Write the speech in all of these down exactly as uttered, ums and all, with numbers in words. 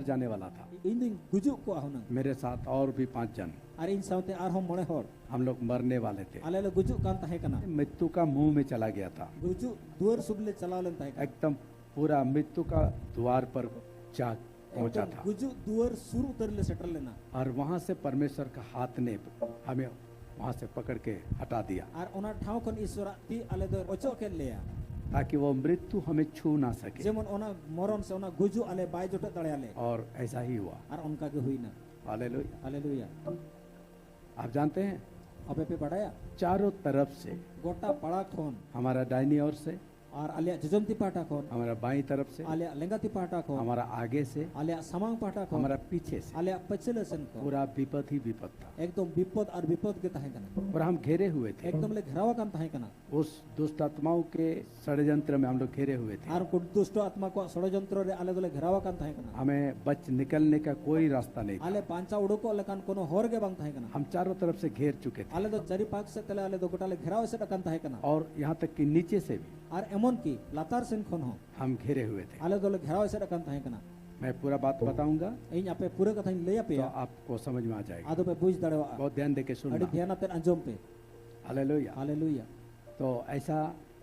जाने वाला था। ᱤᱧ ᱫᱩᱧ ᱜᱩᱡᱩᱜ ᱠᱚᱜᱼᱟ ᱦᱩᱱᱟᱹᱝ᱾ मेरे साथ और भी पांच जन, ᱟᱨ ᱤᱧ ᱥᱟᱶᱛᱮ ᱟᱨᱦᱚᱸ ᱢᱚᱬᱮ ᱦᱚᱲ, हम लोग मरने वाले थे। ᱟᱞᱮ ᱞᱮ ᱜᱩᱡᱩᱜ ᱠᱟᱱ ᱛᱟᱦᱮᱸ ᱠᱟᱱᱟ᱾ मृत्यु का मुंह में चला गया था। ᱜᱩᱡᱩᱜ ᱫᱩᱣᱟᱹᱨ ᱥᱩᱨ ᱞᱮ ᱪᱟᱞᱟᱣ ᱞᱮᱱ ᱛᱟᱦᱮᱸ ᱠᱟᱱᱟ᱾ एकदम पूरा मृत्यु का द्वार पर जा पहुंचा ᱮᱠᱫᱚᱢ था। ᱜᱩᱡᱩᱜ ᱫᱩᱣᱟᱹᱨ ᱥᱩᱨ ᱩᱛᱟᱹᱨ ᱞᱮ ᱥᱮᱴᱮᱨ ᱞᱮᱱᱟ᱾ और वहां से परमेश्वर का हाथ ने हमें वहां से पकड़ के हटा दिया, ᱟᱨ ᱚᱱᱟ ᱴᱷᱟᱶ ᱠᱷᱚᱱ ᱤᱥᱣᱚᱨᱟᱜ ᱛᱤ ᱟᱞᱮ ᱫᱚ ᱚᱪᱚᱜ ᱠᱮᱫ ᱞᱮᱭᱟ, ताकि वो मृत्यु हमें छू ना सके। ᱡᱮᱢᱚᱱ ᱚᱱᱟ ᱢᱚᱨᱚᱱ ᱥᱮ ᱚᱱᱟ ᱜᱩᱡᱩᱜ ᱟᱞᱮ ᱵᱟᱭ ᱡᱚᱴᱮᱫ ᱫᱟᱲᱮᱭᱟᱞᱮ᱾ और ऐसा ही हुआ। ᱟᱨ ᱚᱱᱠᱟ ᱜᱮ ᱦᱩᱭᱱᱟ᱾ हालेलुया। ᱦᱟᱞᱮᱞᱩᱭᱟ। आप जानते हैं, ᱟᱯᱮ ᱯᱮ ᱵᱟᱰᱟᱭᱟ, चारों तरफ से ᱜᱚᱴᱟ ᱯᱟᱲᱟ ᱠᱷᱚᱱ, हमारा दाहिनी ओर से, ᱟᱨ ᱟᱞᱮᱭᱟᱜ ᱡᱚᱡᱚᱢ ᱛᱤ ᱯᱟᱦᱴᱟ ᱠᱷᱚᱱ, हमारा बाईं तरफ से, ᱟᱞᱮᱭᱟᱜ ᱞᱮᱸᱜᱟ ᱛᱤ ᱯᱟᱦᱴᱟ ᱠᱷᱚᱱ, हमारा आगे से, ᱟᱞᱮᱭᱟᱜ ᱥᱟᱢᱟᱝ ᱯᱟᱦᱴᱟ ᱠᱷᱚᱱ, हमारा पीछे से, ᱟᱞᱮᱭᱟᱜ ᱯᱟᱹᱪᱷᱞᱟᱹ ᱥᱮᱱ ᱠᱷᱚᱱ, पूरा विपद ही विपद था। ᱮᱠᱫᱚᱢ ᱵᱤᱯᱚᱫ ᱟᱨ ᱵᱤᱯᱚᱫ ᱜᱮ ᱛᱟᱦᱮᱸ ᱠᱟᱱᱟ᱾ और हम घेरे हुए थे। ᱮᱠᱫᱚᱢ ᱞᱮ ᱜᱷᱮᱨᱟᱣ ᱟᱠᱟᱱ ᱛᱟᱦᱮᱸ ᱠᱟᱱᱟ᱾ उस दुष्ट आत्माओं के षड्यंत्र में हम लोग घेरे हुए थे। ᱟᱨ ᱩᱱᱠᱩ ᱫᱩᱥᱴᱚ ᱟᱛᱢᱟ ᱠᱚᱣᱟᱜ ᱥᱚᱲᱚᱡᱚᱱᱛᱨᱚ ᱨᱮ ᱟᱞᱮ ᱫᱚᱞᱮ ᱜᱷᱮᱨᱟᱣ ᱟᱠᱟᱱ ᱛᱟᱦᱮᱸ ᱠᱟᱱᱟ᱾ हमें बच निकलने का कोई रास्ता नहीं था। ᱟᱞᱮ ᱵᱟᱧᱪᱟᱣ ᱩᱰᱩᱠᱚᱜ ᱞᱮᱠᱟᱱ ᱠᱳᱱᱳ ᱦᱚᱨ ᱜᱮ ᱵᱟᱝ ᱛᱟᱦᱮᱸ ᱠᱟᱱᱟ᱾ हम चारों तरफ से घेर चुके थे। ᱟᱞᱮ ᱫᱚ ᱪᱟᱹᱨᱤ ᱯᱟᱠ ᱥᱮᱫ ᱛᱮᱞᱮ ᱟᱞᱮ ᱫᱚ ᱜᱚᱴᱟ ᱞᱮ ᱜᱷᱮᱨᱟᱣ ᱮᱥᱮᱫ ᱟᱠᱟᱱ ᱛᱟᱦᱮᱸ ᱠᱟᱱᱟ᱾ और यहाँ तक कि नीचे से भी ᱟᱨ ᱮᱢᱚᱱ ᱠᱤ ᱞᱟᱛᱟᱨ ᱥᱮᱱ ᱠᱷᱚᱱ ᱦᱚᱸ हम घेरे हुए थे। ᱟᱞᱮ ᱫᱚᱞᱮ ᱜᱷᱮᱨᱟᱣ ᱮᱥᱮᱫ ᱟᱠᱟᱱ ᱛᱟᱦᱮᱸ ᱠᱟᱱᱟ᱾ मैं पूरा बात बताऊंगा, ᱤᱧ ᱟᱯᱮ ᱯᱩᱨᱟᱹ ᱠᱟᱛᱷᱟᱧ ᱞᱟᱹᱭ तो ᱟᱯᱮᱭᱟ, आपको समझ में आ जाएगा। ᱟᱫᱚ ᱯᱮ ᱵᱩᱡᱽ ᱫᱟᱲᱮᱭᱟᱜᱼᱟ᱾ बहुत ध्यान देके ᱟᱹᱰᱤ सुनना। ᱫᱷᱮᱭᱟᱱ ᱟᱛᱮᱫ ᱟᱸᱡᱚᱢ ᱯᱮ᱾ हालेलुया। ᱦᱟᱞᱮᱞᱩᱭᱟ᱾ तो ऐसा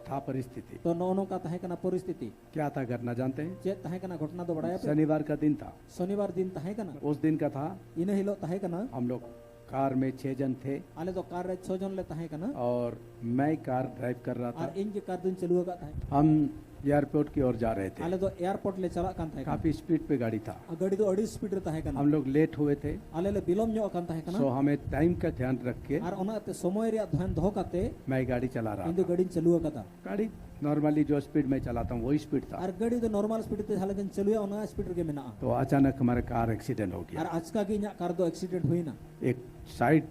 था परिस्थिति। ᱛᱚ ᱱᱚᱜᱼᱚ ᱱᱚᱝᱠᱟ ᱛᱟᱦᱮᱸ ᱠᱟᱱᱟ ᱯᱚᱨᱤᱥᱛᱷᱤᱛᱤ᱾ क्या था घटना जानते हैं? ᱪᱮᱫ ᱛᱟᱦᱮᱸ ᱠᱟᱱᱟ ᱜᱷᱚᱴᱚᱱᱟ ᱫᱚ ᱵᱟᱲᱟᱭᱟᱯᱮ? शनिवार का दिन था। ᱥᱚᱱᱤᱵᱟᱨ ᱫᱤᱱ ᱛᱟᱦᱮᱸ ᱠᱟᱱᱟ᱾ उस दिन का था, ᱤᱱᱟᱹ ᱦᱤᱞᱳᱜ ᱛᱟᱦᱮᱸ ᱠᱟᱱᱟ᱾ हम लोग कार में छह जन थे ᱟᱞᱮ ᱫᱚ ᱠᱟᱨ ᱨᱮ ᱪᱷᱚ ᱡᱚᱱ ᱞᱮ ᱛᱟᱦᱮᱸ ᱠᱟᱱᱟ᱾ और मैं कार ड्राइव कर रहा ᱟᱨ था। ᱤᱧ ᱜᱮ ᱠᱟᱨ ᱫᱩᱧ ᱪᱟᱹᱞᱩ ᱟᱠᱟᱫ ᱛᱟᱦᱮᱸ ᱠᱟᱱᱟ᱾ हम एयरपोर्ट की ओर जा रहे थे। ᱟᱞᱮ ᱫᱚ ᱮᱭᱟᱨᱯᱳᱨᱴ ᱞᱮ ᱪᱟᱞᱟᱜ ᱠᱟᱱ ᱛᱟᱦᱮᱸ ᱠᱟᱱᱟ᱾ काफी स्पीड पे गाड़ी था। ᱟᱨ ᱜᱟᱹᱰᱤ ᱫᱚ ᱟᱹᱰᱤ ᱥᱯᱤᱰ ᱨᱮ ᱛᱟᱦᱮᱸ ᱠᱟᱱᱟ᱾ हम लोग लेट हुए थे, ᱟᱞᱮ ᱞᱮ ᱵᱤᱞᱚᱢ ᱧᱚᱜ ᱟᱠᱟᱱ ᱛᱟᱦᱮᱸ ᱠᱟᱱᱟ᱾ सो हमें टाइम का ध्यान रख के ᱟᱨ ᱚᱱᱟᱛᱮ ᱥᱚᱢᱚᱭ ᱨᱮᱭᱟᱜ ᱫᱷᱮᱭᱟᱱ ᱫᱚᱦᱚ ᱠᱟᱛᱮ मैं गाड़ी चला रहा ᱤᱧ ᱫᱚ था। ᱜᱟᱹᱰᱤᱧ ᱪᱟᱹᱞᱩ ᱟᱠᱟᱫᱟ᱾ गाड़ी नॉर्मली जो स्पीड में चलाता हूँ, वही स्पीड था। ᱟᱨ ᱜᱟᱹᱰᱤ ᱫᱚ ᱱᱚᱨᱢᱟᱞ ᱥᱯᱤᱰ ᱛᱮ ᱡᱟᱦᱟᱸ ᱞᱮᱠᱟᱧ ᱪᱟᱹᱞᱩᱭᱟ, ᱚᱱᱟ ᱥᱯᱤᱰ ᱨᱮᱜᱮ ᱢᱮᱱᱟᱜᱼᱟ᱾ तो अचानक हमारा कार एक्सीडेंट हो ᱟᱨ गया। ᱟᱪᱠᱟ ᱜᱮ ᱤᱧᱟᱹᱜ ᱠᱟᱨ ᱫᱚ ᱮᱠᱥᱤᱰᱮᱱᱴ ᱦᱩᱭᱱᱟ᱾ एक साइड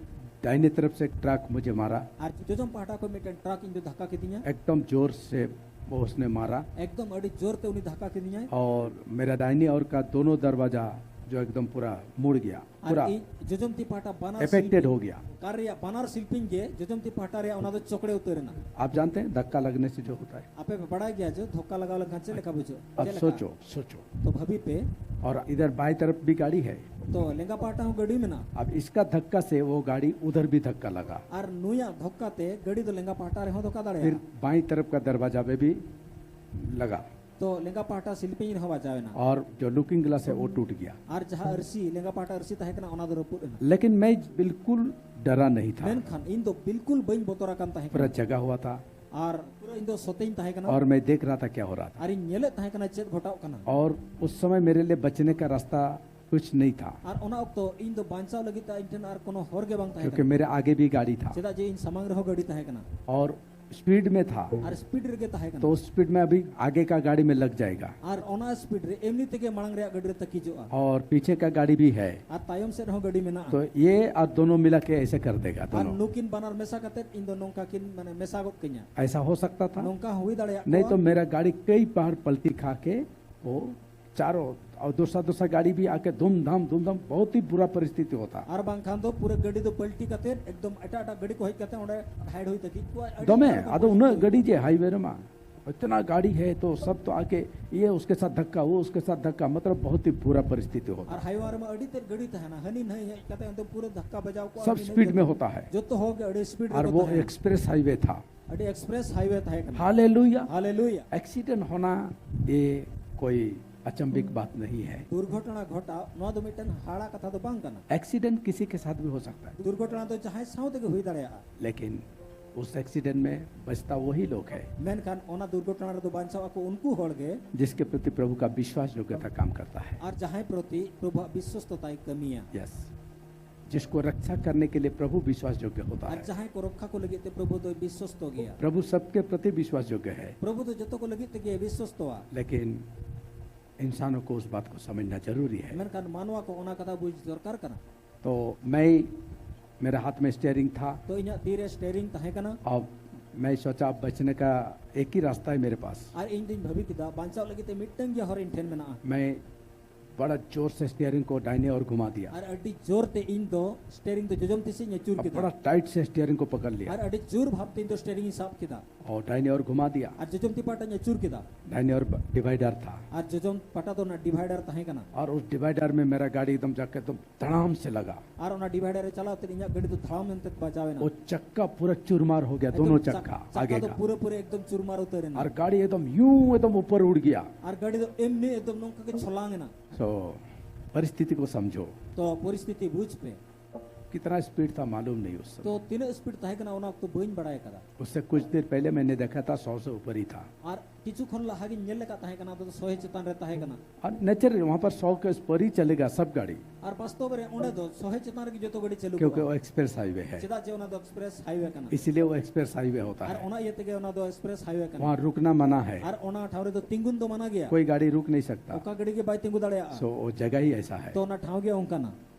दाहिने तरफ से एक ट्रक मुझे मारा, ᱟᱨ ᱡᱚᱡᱚᱢ ᱯᱟᱦᱴᱟ ᱠᱷᱚᱱ ᱢᱤᱫᱴᱮᱱ ᱴᱨᱟᱠ ᱤᱧ ᱫᱚ ᱫᱷᱟᱠᱟ ᱠᱤᱫᱤᱧᱟ᱾ एकदम जोर से वो उसने मारा। ᱮᱠᱫᱚᱢ ᱟᱹᱰᱤ ᱡᱳᱨ ᱛᱮ ᱩᱱᱤ ᱫᱷᱟᱠᱟ ᱠᱤᱫᱤᱧᱟᱭ᱾ और मेरा दाहिनी ओर का दोनों दरवाजा जो एकदम पूरा मुड़ गया, ᱟᱨ पूरा ᱤᱧ ᱡᱚᱡᱚᱢ ᱛᱤ ᱯᱟᱦᱴᱟ ᱵᱟᱱᱟᱨ अफेक्टेड ᱥᱤᱞᱯᱤᱧ- हो गया। ᱠᱟᱨ ᱨᱮᱭᱟᱜ ᱵᱟᱱᱟᱨ ᱥᱤᱞᱯᱤᱧ ᱜᱮ ᱡᱚᱡᱚᱢ ᱛᱤ ᱯᱟᱦᱴᱟ ᱨᱮᱭᱟᱜ ᱚᱱᱟ ᱫᱚ ᱪᱚᱠᱲᱮ ᱩᱛᱟᱹᱨ ᱮᱱᱟ᱾ आप जानते हैं धक्का लगने से जो होता है। ᱟᱯᱮ ᱯᱮ ᱵᱟᱲᱟᱭ ᱜᱮᱭᱟ ᱡᱮ ᱫᱷᱚᱠᱠᱟ ᱞᱟᱜᱟᱣ ᱞᱮᱱᱠᱷᱟᱱ ᱪᱮᱫ ᱞᱮᱠᱟ ᱵᱩᱡᱷᱟᱹᱜᱼᱟ? अब ᱪᱮᱫ ᱞᱮᱠᱟ? सोचो, सोचो। ᱛᱚ ᱵᱷᱟᱹᱵᱤ ᱯᱮ, और इधर बाएं तरफ भी गाड़ी है, ᱛᱚ ᱞᱮᱸᱜᱟ ᱯᱟᱦᱴᱟ ᱦᱚᱸ ᱜᱟᱹᱰᱤ ᱢᱮᱱᱟᱜᱼᱟ᱾ अब इसका धक्का से वो गाड़ी उधर भी धक्का लगा, ᱟᱨ ᱱᱩᱭᱟᱜ ᱫᱷᱚᱠᱠᱟ ᱛᱮ ᱜᱟᱹᱰᱤ ᱫᱚ ᱞᱮᱸᱜᱟ ᱯᱟᱦᱴᱟ ᱨᱮᱦᱚᱸ ᱫᱷᱚᱠᱟ फिर ᱫᱟᱲᱮᱭᱟᱜᱼᱟ᱾ बाईं तरफ का दरवाजा में भी लगा, ᱛᱚ ᱞᱮᱸᱜᱟ ᱯᱟᱦᱴᱟ ᱥᱤᱞᱯᱤᱧ ᱨᱮᱦᱚᱸ ᱵᱟᱡᱟᱣ ᱮᱱᱟ᱾ और जो लुकिंग ग्लास है वो टूट गया। ᱟᱨ ᱡᱟᱦᱟᱸ ᱟᱹᱨᱥᱤ, ᱞᱮᱸᱜᱟ ᱯᱟᱦᱴᱟ ᱟᱹᱨᱥᱤ ᱛᱟᱦᱮᱸ ᱠᱟᱱᱟ, ᱚᱱᱟ ᱫᱚ ᱨᱟᱹᱯᱩᱫ ᱮᱱᱟ᱾ लेकिन मैं बिल्कुल डरा नहीं था, ᱢᱮᱱᱠᱷᱟᱱ ᱤᱧ ᱫᱚ ᱵᱤᱞᱠᱩᱞ ᱵᱟᱹᱧ ᱵᱚᱛᱚᱨ ᱟᱠᱟᱱ ᱛᱟᱦᱮᱸ पूरा ᱠᱟᱱᱟ᱾ जगा हुआ था, ᱟᱨ ᱯᱩᱨᱟᱹ ᱤᱧ ᱫᱚ ᱥᱚᱛᱮᱧ ᱛᱟᱦᱮᱸ ᱠᱟᱱᱟ᱾ और मैं देख रहा था क्या हो रहा था। ᱟᱨ ᱤᱧ ᱧᱮᱞᱮᱫ ᱛᱟᱦᱮᱸ ᱠᱟᱱᱟ ᱪᱮᱫ ᱜᱷᱚᱴᱟᱣ ᱠᱟᱱᱟ᱾ और उस समय मेरे लिए बचने का रास्ता कुछ नहीं था, ᱟᱨ ᱚᱱᱟ ᱚᱠᱛᱚ ᱤᱧ ᱫᱚ ᱵᱟᱧᱪᱟᱣ ᱞᱟᱹᱜᱤᱫ ᱛᱮ ᱤᱧ ᱴᱷᱮᱱ ᱟᱨ ᱠᱳᱱᱳ ᱦᱚᱨ ᱜᱮ ᱵᱟᱝ ᱛᱟᱦᱮᱸ क्योंकि ᱠᱟᱱᱟ᱾ मेरे आगे भी गाड़ी था ᱪᱮᱫᱟᱜ ᱡᱮ ᱤᱧ ᱥᱟᱢᱟᱝ ᱨᱮᱦᱚᱸ ᱜᱟᱹᱰᱤ ᱛᱟᱦᱮᱸ ᱠᱟᱱᱟ᱾ और स्पीड में था, ᱟᱨ ᱥᱯᱤᱰ ᱨᱮᱜᱮ ᱛᱟᱦᱮᱸ ᱠᱟᱱᱟ᱾ तो उस स्पीड में अभी आगे का गाड़ी में लग जाएगा। ᱟᱨ ᱚᱱᱟ ᱥᱯᱤᱰ ᱨᱮ ᱮᱢᱱᱤ ᱛᱮᱜᱮ ᱢᱟᱲᱟᱝ ᱨᱮᱭᱟᱜ ᱜᱟᱹᱰᱤ ᱨᱮ ᱛᱟᱹᱠᱤᱡᱚᱜᱼᱟ᱾ और पीछे का गाड़ी भी है, ᱟᱨ ᱛᱟᱭᱚᱢ ᱥᱮᱫ ᱨᱮᱦᱚᱸ ᱜᱟᱹᱰᱤ ᱢᱮᱱᱟᱜᱼᱟ᱾ तो ये और दोनों मिला के ऐसे कर देगा ᱟᱨ दोनों। ᱱᱩᱠᱤᱱ ᱵᱟᱱᱟᱨ ᱢᱮᱥᱟ ᱠᱟᱛᱮ ᱤᱧ ᱫᱚ ᱱᱚᱝᱠᱟ ᱠᱤᱱ ᱢᱟᱱᱮ ᱢᱮᱥᱟ ᱜᱚᱫ ᱠᱟᱹᱧᱟ᱾ ऐसा हो सकता था, ᱱᱚᱝᱠᱟ ᱦᱚᱸ ᱦᱩᱭ ᱫᱟᱲᱮᱭᱟᱜ नहीं ᱠᱚᱣᱟ᱾ तो मेरा गाड़ी कई बार पलटी खा के वो चारों और दूसरा दूसरा गाड़ी भी आके धूमधाम धूमधाम, बहुत ही बुरा परिस्थिति होता। ᱟᱨ ᱵᱟᱝᱠᱷᱟᱱ ᱫᱚ ᱯᱩᱨᱟᱹ ᱜᱟᱹᱰᱤ ᱫᱚ ᱯᱟᱞᱴᱤ ᱠᱟᱛᱮ ᱮᱠᱫᱚᱢ ᱮᱴᱟᱜ ᱮᱴᱟᱜ ᱜᱟᱹᱰᱤ ᱠᱚ ᱦᱮᱡ ᱠᱟᱛᱮ ᱚᱸᱰᱮ ᱦᱟᱭᱤᱰ ᱦᱩᱭ ᱛᱟᱹᱠᱤᱡ ᱠᱚᱣᱟ᱾ ᱟᱹᱰᱤ ᱫᱚᱢᱮ ᱵᱚᱛᱚᱨ ᱟᱫᱚ ᱠᱚ ᱩᱱᱟᱹᱜ ᱟᱹᱭᱠᱟᱹᱣ ᱜᱟᱹᱰᱤ ᱠᱮᱫᱟ᱾ ᱡᱮ ᱦᱟᱭᱣᱮ ᱨᱮᱢᱟ, ᱤᱛᱱᱟ ᱜᱟᱹᱰᱤ ᱦᱮ ᱛᱚ ᱥᱟᱵ ᱛᱚ ᱟᱜᱮ ᱤᱭᱮ ᱩᱥᱠᱮ ᱥᱟᱛ ᱫᱷᱟᱠᱠᱟ ᱣᱳ ᱩᱥᱠᱮ ᱥᱟᱛ ᱫᱷᱟᱠᱠᱟ, ᱢᱚᱛᱞᱚᱵ ᱵᱚᱦᱩᱛ ᱦᱤ ᱵᱩᱨᱟ ᱯᱚᱨᱤᱥᱛᱷᱤᱛᱤ ᱦᱳᱛᱟ᱾ ᱟᱨ ᱦᱟᱭᱣᱮ ᱨᱮᱢᱟ ᱟᱹᱰᱤ ᱛᱮᱫ ᱜᱟᱹᱰᱤ ᱛᱟᱦᱮᱱᱟ, ᱦᱟᱹᱱᱤ ᱱᱟᱹᱭ ᱦᱮᱡ ᱠᱟᱛᱮ ᱚᱱᱛᱮ ᱯᱩᱨᱟᱹ ᱫᱷᱟᱠᱠᱟ ᱵᱟᱡᱟᱣ ᱠᱚᱣᱟ, ᱥᱟᱵ ᱦᱟᱹᱱᱤ ᱱᱟᱹᱭ ᱥᱯᱤᱰ ᱢᱮ ᱠᱟᱛᱮ᱾ ᱦᱳᱛᱟ ᱦᱮ᱾ ᱡᱚᱛᱚ ᱦᱚᱲ ᱜᱮ ᱟᱹᱰᱤ ᱥᱯᱤᱰ ᱟᱨ ᱨᱮᱠᱚ ᱣᱳ ᱛᱟᱦᱮᱱᱟ᱾ Express highway ᱛᱷᱟ᱾ ᱟᱹᱰᱤ ᱮᱠᱥᱯᱨᱮᱥ ᱦᱟᱭᱣᱮ ᱛᱟᱦᱮᱸ ᱠᱟᱱᱟ᱾ ᱦᱟᱞᱮᱞᱩᱭᱟ᱾ ᱦᱟᱞᱮᱞᱩᱭᱟ᱾ एक्सीडेंट होना ये कोई अचंभिक बात नहीं है। ᱫᱩᱨᱜᱷᱚᱴᱚᱱᱟ ᱜᱷᱚᱴᱟᱣ ᱱᱚᱣᱟ ᱫᱚ ᱢᱤᱫᱴᱮᱱ ᱦᱟᱦᱟᱲᱟ ᱠᱟᱛᱷᱟ ᱫᱚ ᱵᱟᱝ ᱠᱟᱱᱟ᱾ एक्सीडेंट किसी के साथ भी हो सकता है, ᱫᱩᱨᱜᱷᱚᱴᱚᱱᱟ ᱫᱚ ᱡᱟᱦᱟᱸᱭ ᱥᱟᱶ ᱛᱮᱜᱮ ᱦᱩᱭ ᱫᱟᱲᱮᱭᱟᱜᱼᱟ᱾ लेकिन उस एक्सीडेंट में बचता वही लोग है ᱢᱮᱱᱠᱷᱟᱱ ᱚᱱᱟ ᱫᱩᱨᱜᱷᱚᱴᱚᱱᱟ ᱨᱮᱫᱚ ᱵᱟᱧᱪᱟᱣ ᱟᱠᱚ ᱩᱱᱠᱩ ᱦᱚᱲ ᱜᱮ, जिसके प्रति प्रभु का विश्वास योग्यता काम करता है। ᱟᱨ ᱡᱟᱦᱟᱸᱭ ᱯᱨᱚᱛᱤ ᱯᱨᱚᱵᱷᱩᱣᱟᱜ ᱵᱤᱥᱥᱚᱥᱛᱚᱛᱟᱭ ᱠᱟᱹᱢᱤᱭᱟ᱾ यस, जिसको रक्षा करने के लिए प्रभु विश्वास योग्य होता ᱟᱨ है। ᱡᱟᱦᱟᱸᱭ ᱠᱚ ᱨᱚᱠᱠᱷᱟ ᱠᱚ ᱞᱟᱹᱜᱤᱫ ᱛᱮ ᱯᱨᱚᱵᱷᱩ ᱫᱚᱭ ᱵᱤᱥᱥᱚᱥᱛᱚ ᱜᱮᱭᱟ᱾ प्रभु सबके प्रति विश्वास योग्य है, ᱯᱨᱚᱵᱷᱩ ᱫᱚ ᱡᱚᱛᱚ ᱠᱚ ᱞᱟᱹᱜᱤᱫ ᱛᱮᱜᱮ ᱵᱤᱥᱥᱚᱥᱛᱚᱣᱟ᱾ लेकिन इंसानों को उस बात को समझना जरूरी है। ᱢᱮᱱᱠᱷᱟᱱ ᱢᱟᱱᱣᱟ ᱠᱚ ᱚᱱᱟ ᱠᱟᱛᱷᱟ ᱵᱩᱡᱽ ᱫᱚᱨᱠᱟᱨ ᱠᱟᱱᱟ᱾ तो मैं, मेरे हाथ में स्टीयरिंग था ᱛᱚ ᱤᱧᱟᱹᱜ ᱛᱤᱨᱮ ᱥᱴᱮᱭᱟᱨᱤᱝ ᱛᱟᱦᱮᱸ ᱠᱟᱱᱟ᱾ और मैं सोचा, अब बचने का एक ही रास्ता है मेरे पास। ᱟᱨ ᱤᱧ ᱫᱩᱧ ᱵᱷᱟᱹᱵᱤ ᱠᱮᱫᱟ, ᱵᱟᱧᱪᱟᱣ ᱞᱟᱹᱜᱤᱫ ᱛᱮ ᱢᱤᱫᱴᱟᱝ ᱜᱮ ᱦᱚᱨ ᱤᱧ ᱴᱷᱮᱱ ᱢᱮᱱᱟᱜᱼᱟ᱾ मैं बड़ा जोर से स्टीयरिंग को दाहिने ओर घुमा दिया। ᱟᱨ ᱟᱹᱰᱤ ᱡᱳᱨ ᱛᱮ ᱤᱧ ᱫᱚ ᱥᱴᱤᱭᱟᱨᱤᱝ ᱫᱚ ᱡᱚᱡᱚᱢ ᱛᱤ ᱥᱮᱫ ᱤᱧ ᱟᱹᱪᱩᱨ अब ᱠᱮᱫᱟ᱾ बड़ा टाइट से स्टीयरिंग को पकड़ लिया ᱟᱨ ᱟᱹᱰᱤ ᱡᱳᱨ ᱵᱷᱟᱵ ᱛᱮ ᱤᱧ ᱫᱚ ᱥᱴᱤᱭᱟᱨᱤᱝ ᱤᱧ ᱥᱟᱵ ᱠᱮᱫᱟ᱾ और दाहिने ओर घुमा दिया। ᱟᱨ ᱡᱚᱡᱚᱢ ᱛᱤ ᱯᱟᱦᱴᱟᱧ ᱟᱹᱪᱩᱨ ᱠᱮᱫᱟ᱾ दाहिने ओर डिवाइडर था। ᱟᱨ ᱡᱚᱡᱚᱢ ᱯᱟᱦᱴᱟ ᱫᱚ ᱚᱱᱟ ᱰᱤᱵᱷᱟᱭᱰᱟᱨ ᱛᱟᱦᱮᱸ ᱠᱟᱱᱟ᱾ और उस डिवाइडर में मेरा गाड़ी एकदम जाके एकदम धड़ाम से लगा। ᱟᱨ ᱚᱱᱟ ᱰᱤᱵᱷᱟᱭᱰᱟᱨ ᱨᱮ ᱪᱟᱞᱟᱣ ᱛᱮ ᱤᱧᱟᱹᱜ ᱜᱟᱹᱰᱤ ᱫᱚ ᱫᱷᱟᱲᱟᱢ ᱮᱱᱛᱮ ᱵᱟᱡᱟᱣ ᱮᱱᱟ᱾ वो चक्का पूरा चूरमार हो गया, एकदम दोनों ᱪᱟ- चक्का ᱪᱟᱠᱟ आगे ᱫᱚ का। ᱯᱩᱨᱟᱹ ᱯᱩᱨᱟᱹ एकदम ᱪᱩᱨᱢᱟᱨ ᱩᱛᱟᱹᱨ ᱮᱱᱟ᱾ और गाड़ी एकदम यूं एकदम ऊपर उड़ गया। ᱟᱨ ᱜᱟᱹᱰᱤ ᱫᱚ ᱮᱢᱱᱤ एकदम ᱱᱚᱝᱠᱟ ᱜᱮ ᱪᱷᱚᱞᱟᱝ ᱮᱱᱟ᱾ तो परिस्थिति को समझो, ᱛᱚ ᱯᱚᱨᱤᱥᱛᱷᱤᱛᱤ ᱵᱩᱡᱽ ᱯᱮ᱾ कितना स्पीड था मालूम नहीं उस समय। ᱛᱚ ᱛᱤᱱᱟᱹᱜ ᱥᱯᱤᱰ ᱛᱟᱦᱮᱸ ᱠᱟᱱᱟ ᱚᱱᱟ ᱚᱠᱛᱚ ᱵᱟᱹᱧ ᱵᱟᱲᱟᱭ ᱟᱠᱟᱫᱟ᱾ उससे कुछ देर पहले मैंने देखा था, सौ से ऊपर ही था। ᱟᱨ ᱠᱤᱪᱷᱩ ᱠᱷᱚᱱ ᱞᱟᱦᱟ ᱜᱤᱧ ᱧᱮᱞ ᱞᱮᱠᱟ ᱛᱟᱦᱮᱸ ᱠᱟᱱᱟ, ᱟᱫᱚ ᱥᱚᱦᱮ ᱪᱮᱛᱟᱱ ᱨᱮ ᱛᱟᱦᱮᱸ ᱠᱟᱱᱟ᱾ और नेचुरल वहाँ पर सौ के ऊपर ही चलेगा सब गाड़ी, ᱟᱨ ᱵᱟᱥᱛᱚᱵ ᱨᱮ ᱚᱸᱰᱮ ᱫᱚ ᱥᱚᱦᱮ ᱪᱮᱛᱟᱱ ᱨᱮᱜᱮ ᱡᱚᱛᱚ ᱜᱟᱹᱰᱤ ᱪᱟᱹᱞᱩ क्योंकि ᱠᱚᱜᱼᱟ᱾ वो एक्सप्रेस हाईवे है, ᱪᱮᱫᱟᱜ ᱡᱮ ᱚᱱᱟ ᱫᱚ ᱮᱠᱥᱯᱨᱮᱥ ᱦᱟᱭᱣᱮ ᱠᱟᱱᱟ᱾ इसीलिए वो एक्सप्रेस हाईवे होता ᱟᱨ है। ᱚᱱᱟ ᱤᱭᱟᱹ ᱛᱮᱜᱮ ᱚᱱᱟ ᱫᱚ ᱮᱠᱥᱯᱨᱮᱥ ᱦᱟᱭᱣᱮ ᱠᱟᱱᱟ᱾ वहाँ रुकना मना है, ᱟᱨ ᱚᱱᱟ ᱴᱷᱟᱶ ᱨᱮᱫᱚ ᱛᱤᱸᱜᱩᱱ ᱫᱚ ᱢᱟᱱᱟ ᱜᱮᱭᱟ᱾ कोई गाड़ी रुक नहीं सकता। ᱚᱠᱟ ᱜᱟᱹᱰᱤ ᱜᱮ ᱵᱟᱭ ᱛᱤᱸᱜᱩ ᱫᱟᱲᱮᱭᱟᱜᱼᱟ᱾ सो वो जगह ही ऐसा है, ᱛᱚ ᱚᱱᱟ ᱴᱷᱟᱶ ᱜᱮ ᱚᱱᱠᱟᱱᱟ᱾